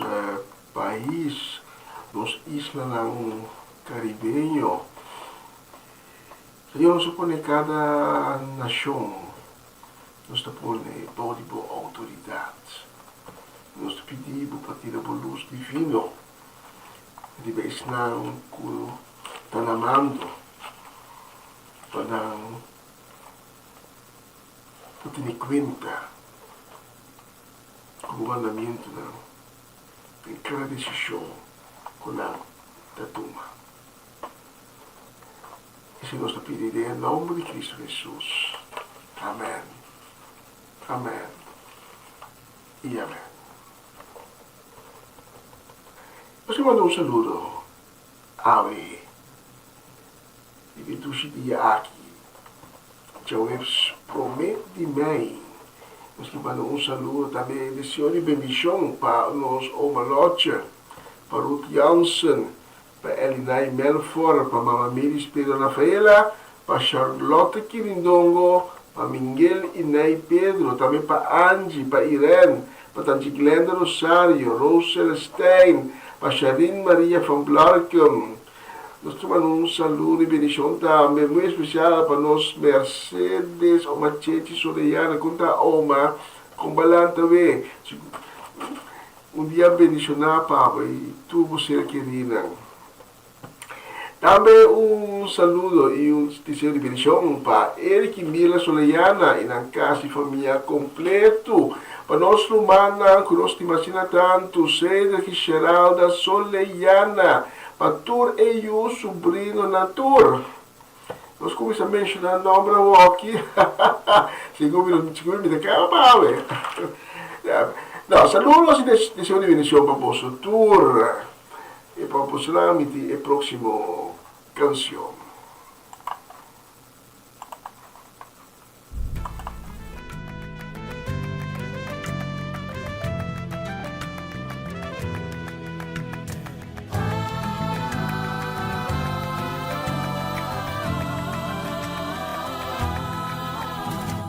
pais, nos islanan karibeño. Señor, nos ta pone kada nashon, nos ta pone bou di bo outoridat. Nos ta pidi bo pa tira bo lus divino riba esnan ku ta na mando, pa nan por tene kuenta ku bo mandamentunan den kada desishon ku nan ta tuma. Esei nos ta pidi den e nomber di Cristo Jesus. Amen. Amen. I amen. Nos ke manda un saludo awe di e dushi dia aki, djaweps prome di mei. Nos ke manda un saludo tambe deseo di bendishon pa nos oma Lotje, pa Ruth Jansen, Pa Elinay Melfor, pa Mama Miris Pedro Rafaela, pa Charlotte Kirindongo, pa Mingel y Nay Pedro, tambe pa Angie, pa Irene, pa Tanchi Glenda Rosario, Rose Celestijn, pa Sharine Maria van Blarkum. Nos ta manda un saludo y bendicion tambe muy especial pa nos Mercedes Oma Chechi Sorellana, con ta Oma? Con balanta we? Un dia bendishoná pa bo i tur bo ser kerínan. Tambe un saludo i un deseo di bendishon pa Eric i Mila Soleyana i nan kas i famia kompletu. Pa nos rumannan ku nos stima asina tantu, Cedric i Sheralda Soleyana. Pa tur e yu, subrinonan, tur. Nos cuminsa menciona nomber awoki. Segun mi no, segun mi ta caba awe. No, saludos y deseo di bendicion pa boso tur. Y pa boso nan mi tin e proximo cancion.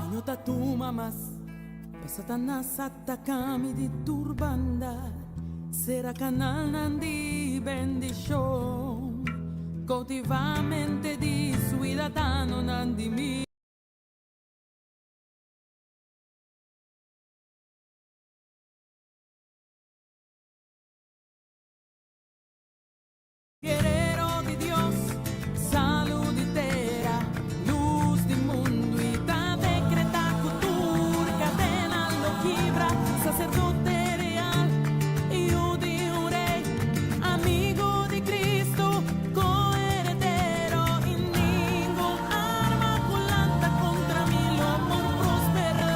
Mi no ta tuma mas pa Satanas ataka mi di tur banda. Sera kanalnan di bendishon, koutivá mente di suidadanonan di mi. Guerero di Dios, salu di tera, lus di mundu i ta decreta cu tur cadena lo kibra, sacerdote real, yu di un rey, amigo di Cristo, coheredero, i ningun arma cu lanta contra mi lo por prospera.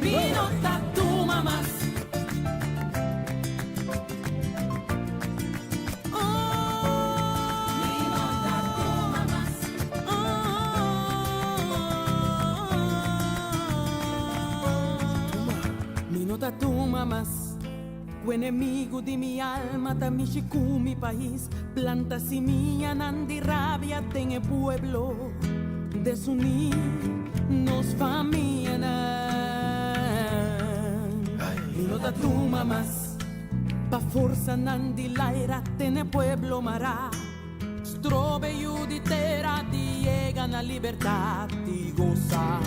Mi no ta tuma mas. Mi no ta tuma mas Ku enemigu di mi alma ta mishi ku mi pais Planta simianan di rabia den e pueblo Desuní nos famianan Mi no ta tuma mas. Pa forsanan di laira tene pueblo mará, strobe yu di tera di yega na libertad i gosa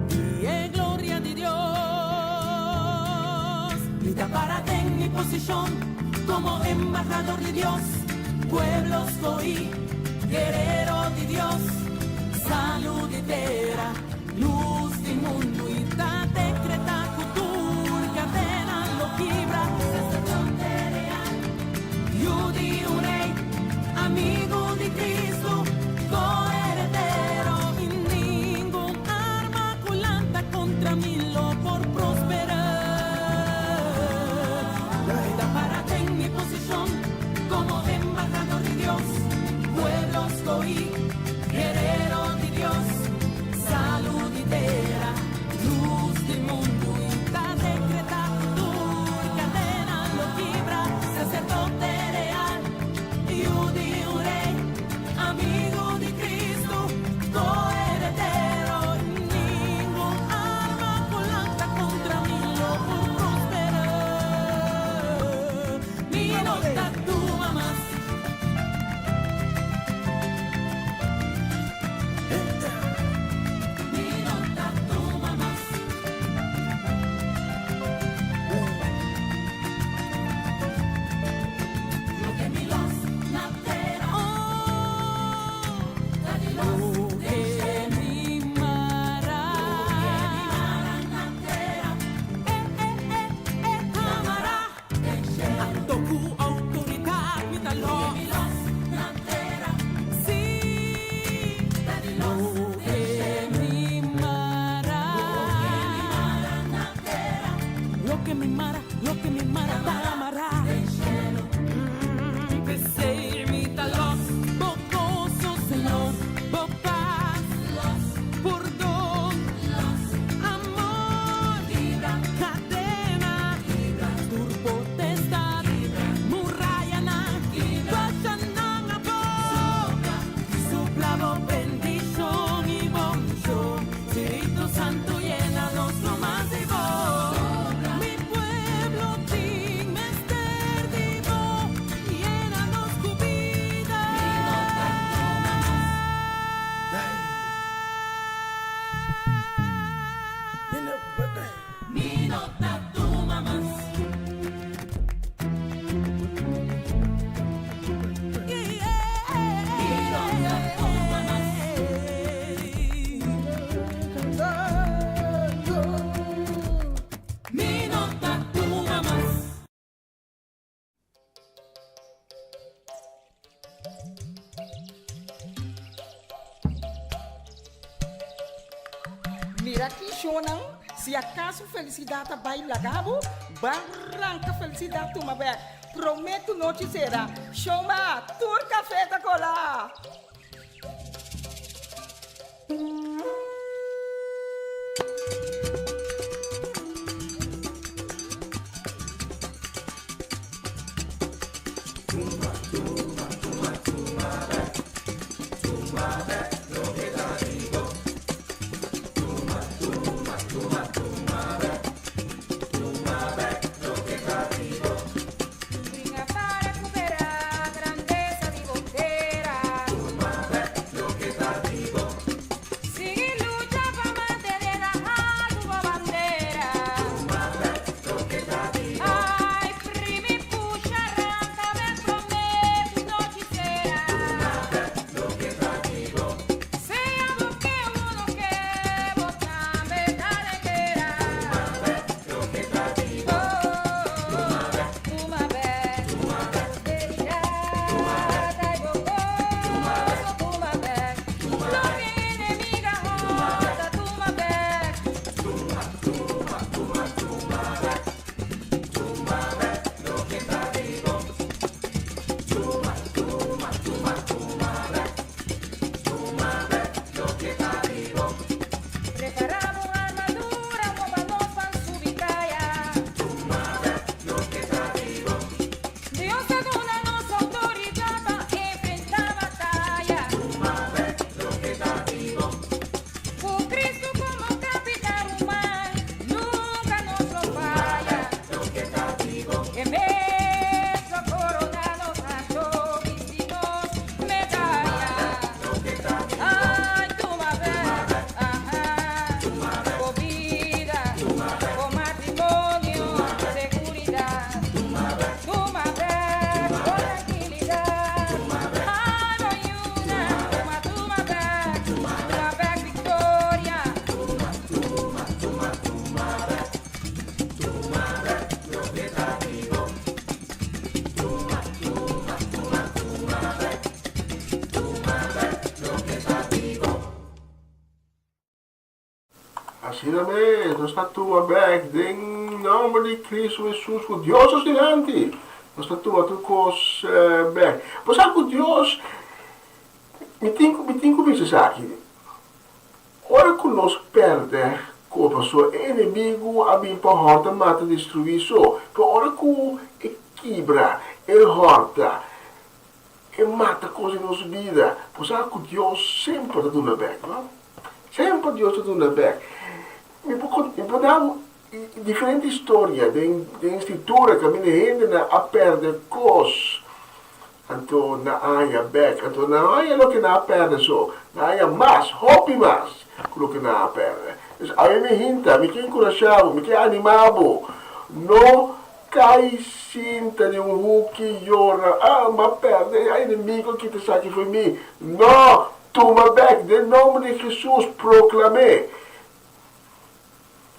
di e gloria di Dios. Mi ta para den mi posishon komo embahador di Dios, pueblo skohí, guerero di Dios, salu di tera. Lus di mundu i ta dekretá ku tur kadena lo kibra. Saserdote real, yu di un rei, amigu di Kristu, koheredero, i ningun arma ku lanta kontra mi lo por prosperá. Mi ta para den mi posishon komo embahador di Dios, pueblo skohí, guerero di Dios. Salu di tera, lus di mundu. mara, loke mi mara ta mará. P'esei mi ta lòs bo goso, Señor, bo pas, pordon, amor, kadena, tur potestat, murayanan, basha nan abou. Supla bo bendishon i bo unshon, Spiritu Santu yena nos ku mas di bo. Mi pueblo tin mester di bo, yena nos ku bida. Mi no ta tuma mas. Mira ki shownan, si acaso felicidad a bay laga bo, ban ranca felicidad tuma bek. Prome cu nochi cera, showma, tur cafe ta cola! Bringa pa recuperá grandesa di bo tera. Tuma bek loke ta di bo. Sigui lucha pa mantené na haltu bo bandera. Tuma bek loke ta di bo. Ai primi pusha ranka bek promé ku nochi sera. Tuma bek loke ta di bo. Sea bo ke o bo no ke, bo tambe ta den guera. Tuma bek loke ta di bo. Tuma bek, prosperidad, ai bo goso. Tuma bek, loke enemigo a horta. Tuma bek. Tuma, tuma, tuma, tuma bek. Tuma bek loke ta di bo. Tuma, tuma, tuma, tuma bek. Tuma bek loke ta di bo. Prepara bo armadura, bo pa nos ban subi kaya. Tuma bek loke ta di bo. Dios a duna nos outoridat pa enfrentá bataya. Tuma bek loke ta di bo. Ku Cristo komo kapitan ruman, nunka nos lo faya. Loke ta di bo. E mes lo korona nos anto bisti nos medaya. Ay, tuma bek, aha, bo bida, bo matrimonio, seguridat. Tuma bek, bo trankilidat. Ay, bo yuna, tuma, tuma bek, tuma bek viktoria. Tuma, tuma, tuma bek, tuma bek loke ta di bo. Tuma, tuma, tuma, tuma bek. Tuma bek loke ta di bo. Asina mes, nos ta tuma bek den nomber di Cristo Jesus cu Dios nos dilanti. Nos ta tuma tur cos bek. Bo sa cu Dios, mi tin cu, mi tin cu bisa esaki, ora cu nos perde cu pasobra e enemigo a bin pa horta, mata, destrui so, pero ora cu e kibra, e horta, E mata kos den nos bida. Bo sa ku Dios semper ta duna bèk, no? Semper Dios ta duna bèk. Mi por mi por da bo diferente historia den den Skritura kaminda hendenan a pèrdè kos, anto nan a haña bèk. Anto nan no haña loke nan a pèrdè so, nan a haña mas, hopi mas ku loke nan a pèrdè. Entonces awe mi hinta, mi ke enkurashá bo, mi ke animá bo, no Kai sinta den un huki yora, Ah, m'a perde, a enemigo a kita esaki fo'i mi. No! Tuma bek, den nomber di Jesus, proklam'é,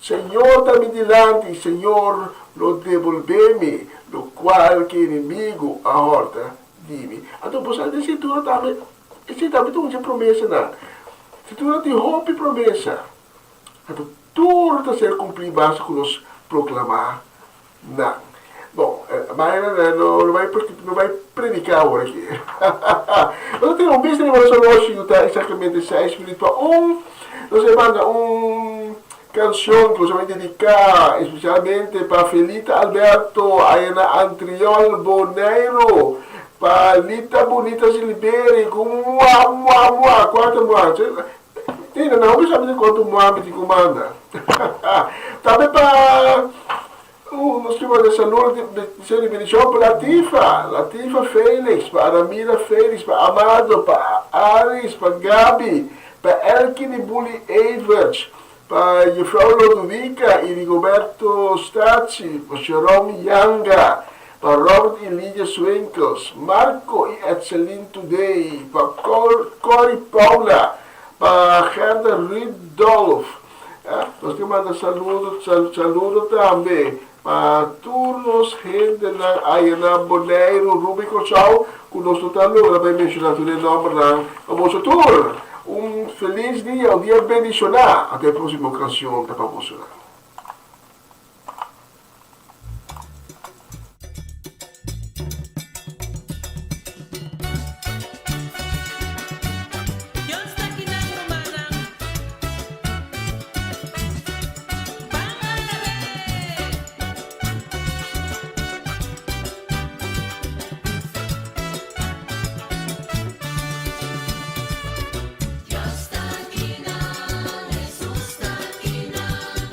Señor ta mi dilanti, Señor lo debolbé mi lokual ke enemigo a hòrta di mi. Anto bo sa den Skritura tambe, esei tambe ta un dje promesanan. Skritura tin hopi promesa. Anto tur ta ser kumplí basta ku nos proklamá. Nan. Bon, mañana no no bai no bai prediká awor aki. Nos a tene un bista riba nos oloshi ku ta eksaktamente seis minüt pa un. Nos a manda un kanshon ku nos a bai dediká espesialmente pa Felita Alberto aya na Antriol, Boneiru, pa Lita Bunita Siliberi ku mua mua mua kuantu mua. Tina, nan hopi sabi di kuantu mua mi tin ku manda. Tambe pa nos ke manda saludo di bendishon pa Latifa, Latifa Felix, pa Aramira Felix, pa Amado, pa Aris, pa Gabi, pa Elkin i Bully Everts, pa Jufrou Lodovica i Rigoberto Stachi, pa Jerome Yanga, pa Robert i Lidia Swinkels, Marco i Etselin Today, pa Corrie Paula, pa Gerda Rudolph. Nos ke manda saludo saludo tambe pa tur nos hendenan aya na Boneiru, Ruby Kòrsou ku nos no ta logra bai menshoná tur e nòmbernan pa boso tur. Un felis dia, un dia bendishoná. Ata e próksimo kanshon ta pa bosonan. Dios ta kinan rumannan. Ban alab'é! Dios ta kinan, Jesus ta kinan.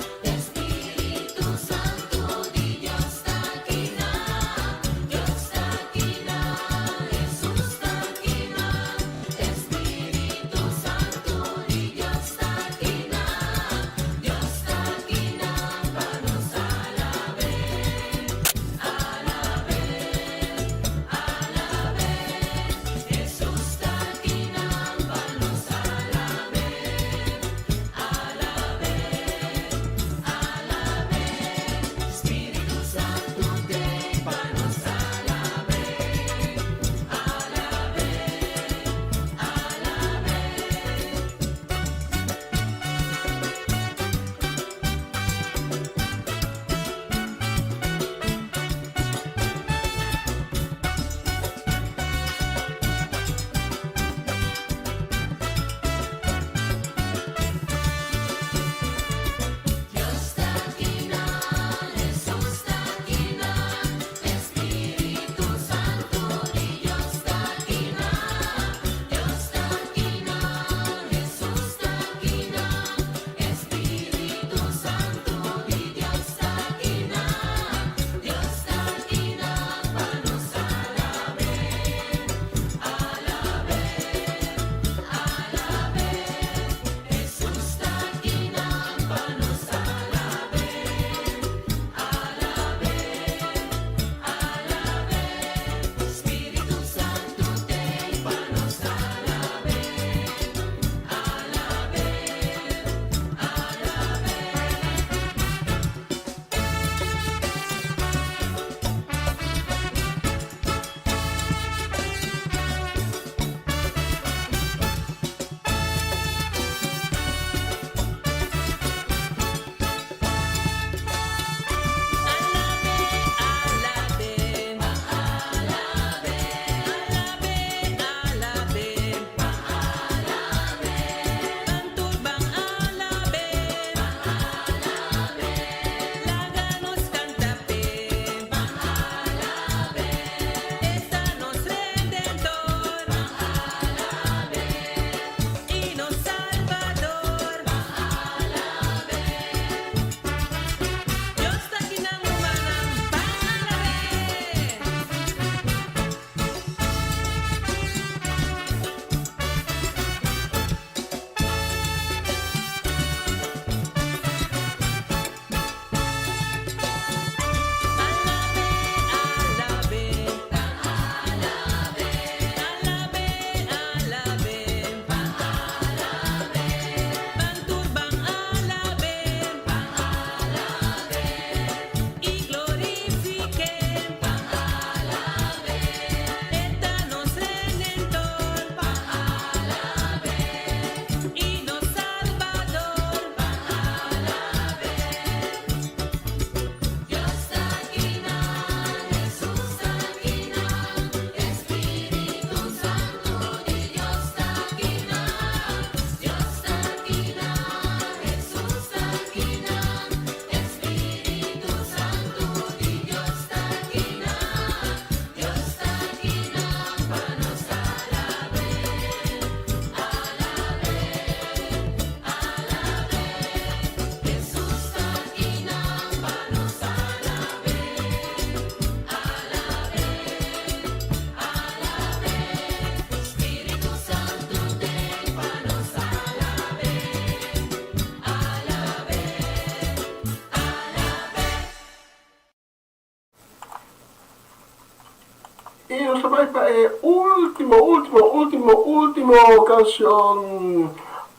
I nos ta bai pa e último, último, último, último kanshon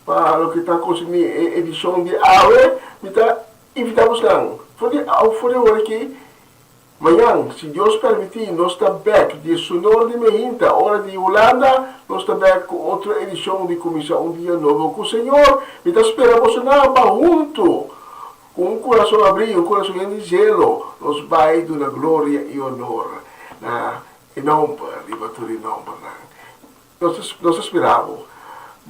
pa loke ta konserní e edishon di awe. Mi ta invitá bosnan for di for di awor aki, mañan, si Dios permití, nos ta bèk di e Sonor di Mehinta, ora di Hulanda, nos ta bèk ku otro edishon di Kuminsá un Dia Nobo ku Señor. Mi ta spera bosonan pa huntu Ku un kurason abrí i un kurason yen di zelo, nos bai duna gloria i onor na e nòmber riba tur e nòmbernan. Nos nos ta spera bo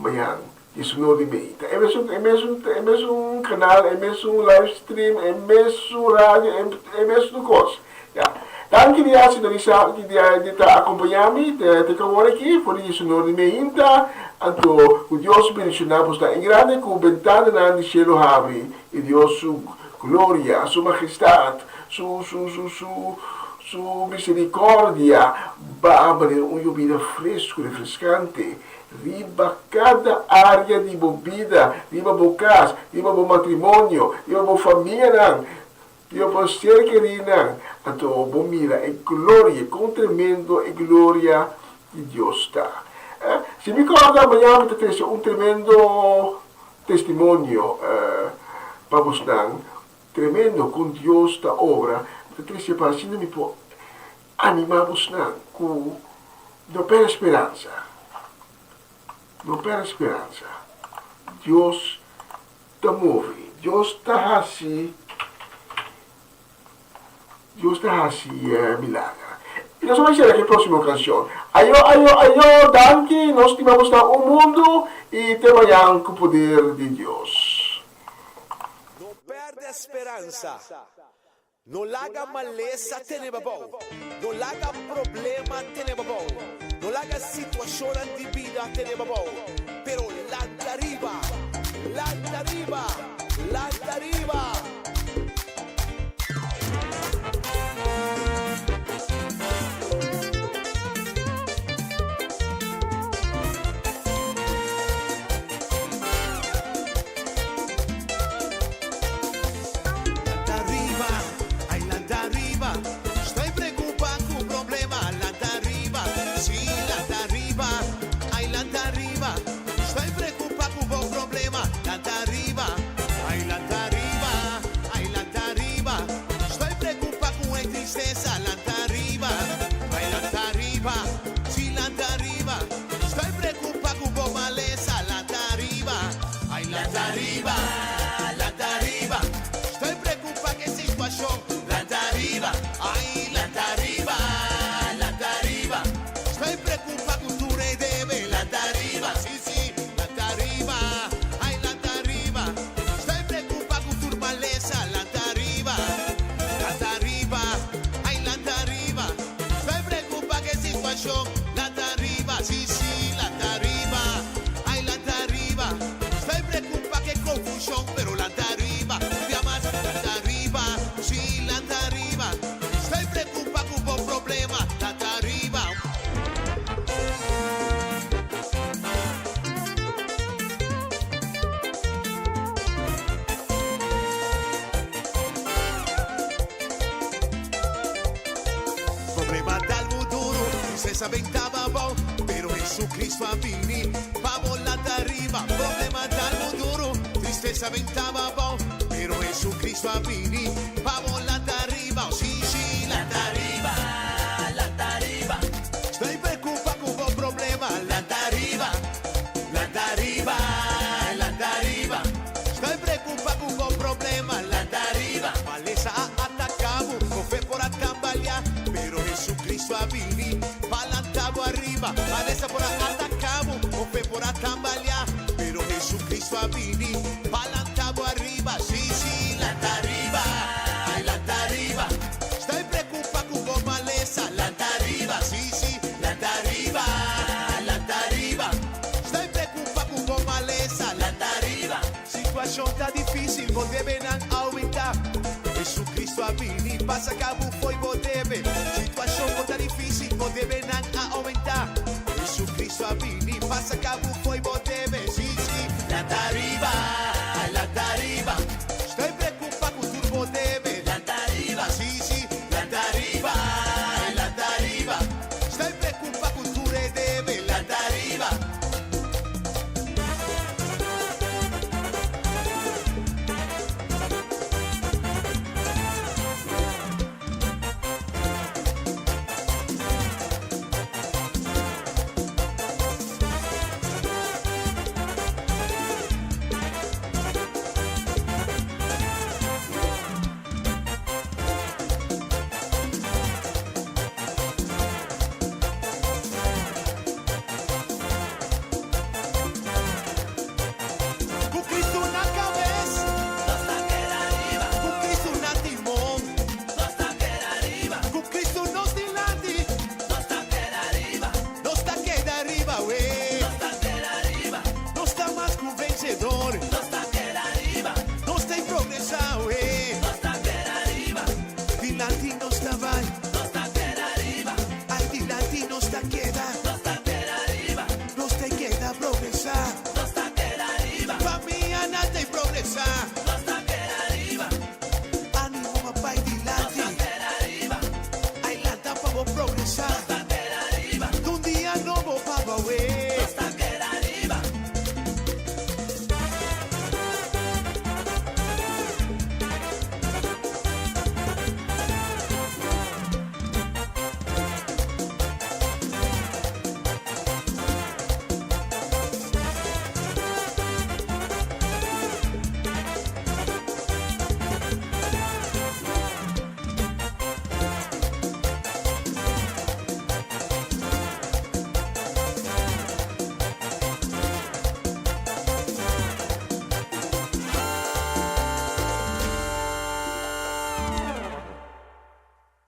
mañan di su no di meita. E mesun e mesun e mesun kanal, e mesun live stream, e mesun radio, e mesun kos. Ya. Danki di a sintonisa di di ta akompañá mi te te awor aki for di su no di meinta. Anto ku Dios bendishoná bos ta en grande ku bentananan di shelu habri i Dios su gloria, su magestat, su su su su su misericordia baha manera un yobida fresku refreskante riba kada área di bo bida, riba bo kas, riba bo matrimonio, riba bo famianan. Riba bo ser kerinan, anto bo mira e gloria, kon tremendo e gloria di Dios ta. Si mi kòrda, mañana mi ta trese un tremendo testimonio pa bosnan, tremendo kon Dios ta obra. Mi ta trese pa asina mi por animá bosnan ku no pèrdè speransa, no pèrdè speransa. Dios ta move. Dios ta hasi, Dios ta hasi milager. I nos a bai sera ku e próksimo kanshon. Ayo, ayo, ayo, danki, nos stima bos na un mundu i te mañan ku poder di Dios. No pèrdè speransa. No laga malesa tene bo abou. No laga problema tene bo abou. No laga situacionnan di bida tene bo abou. Pero lanta riba! Lanta riba! Lanta riba! Lanta riba, ay lanta riba, Estoy preocupa cu problema. Lanta riba, si lanta riba, ay lanta riba, Estoy preocupa cu bo problema. Lanta riba, ay lanta riba, ay lanta riba, Estoy preocupa cu e tristeza. Lanta riba, ay lanta riba, si lanta riba, Estoy preocupa cu bo maleza. Lanta riba, ay lanta riba. Lanta riba, estoy preocupa cu e situacion. Lanta riba, ay lanta riba, lanta riba, estoy preocupa cu tur e debe. Lanta riba, si si, lanta riba, ay lanta riba, estoy preocupa cu tur malesa. Lanta riba, lanta riba, ay lanta riba, estoy preocupa cu e situacion. Lanta riba, si si, lanta riba, ay lanta riba. Estoy preocupa ke confusion pero lanta riba un bia mas lanta riba si lanta riba Estoy preocupa cu bo problema lanta riba. Problema ta algu duru, tristesa benta abou, pero Jesucristo a bini pa bo lanta riba. Problema ta algu duru, tristesa benta abou, pero Jesucristo a bini pa bo lanta riba. Oh, sí, sí, lanta riba, lanta riba. Estoy preocupa cu bo problema, lanta riba, lanta riba, lanta riba. Estoy preocupa cu bo problema, lanta riba. Malesa a ataca bo, bo fe por a tambaleá, pero Jesucristo a bini pa lanta bo ariba. Malesa por a ataca bo, bo fe por a tambaleá, pero Jesucristo a bini pa lanta bo ariba. Sí, sí, lanta ariba, ay, lanta ariba. Estoy preocupa cu bo malesa, lanta ariba. Sí, sí, lanta ariba, lanta ariba. Estoy preocupa cu bo malesa, lanta ariba. Situacion ta dificil, bo debenan aumenta. Jesucristo a bini pa saca bo fo'i bo debe. Situacion bo ta dificil, bo debenan a aumenta. Jesucristo a bini pa saca bo fo'i bo debe. Sí, sí. Lanta ariba, lanta ariba. Estoy preocupa cu tur bo debe. Lanta ariba, sí, sí. Lanta ariba, lanta ariba. Ta bai.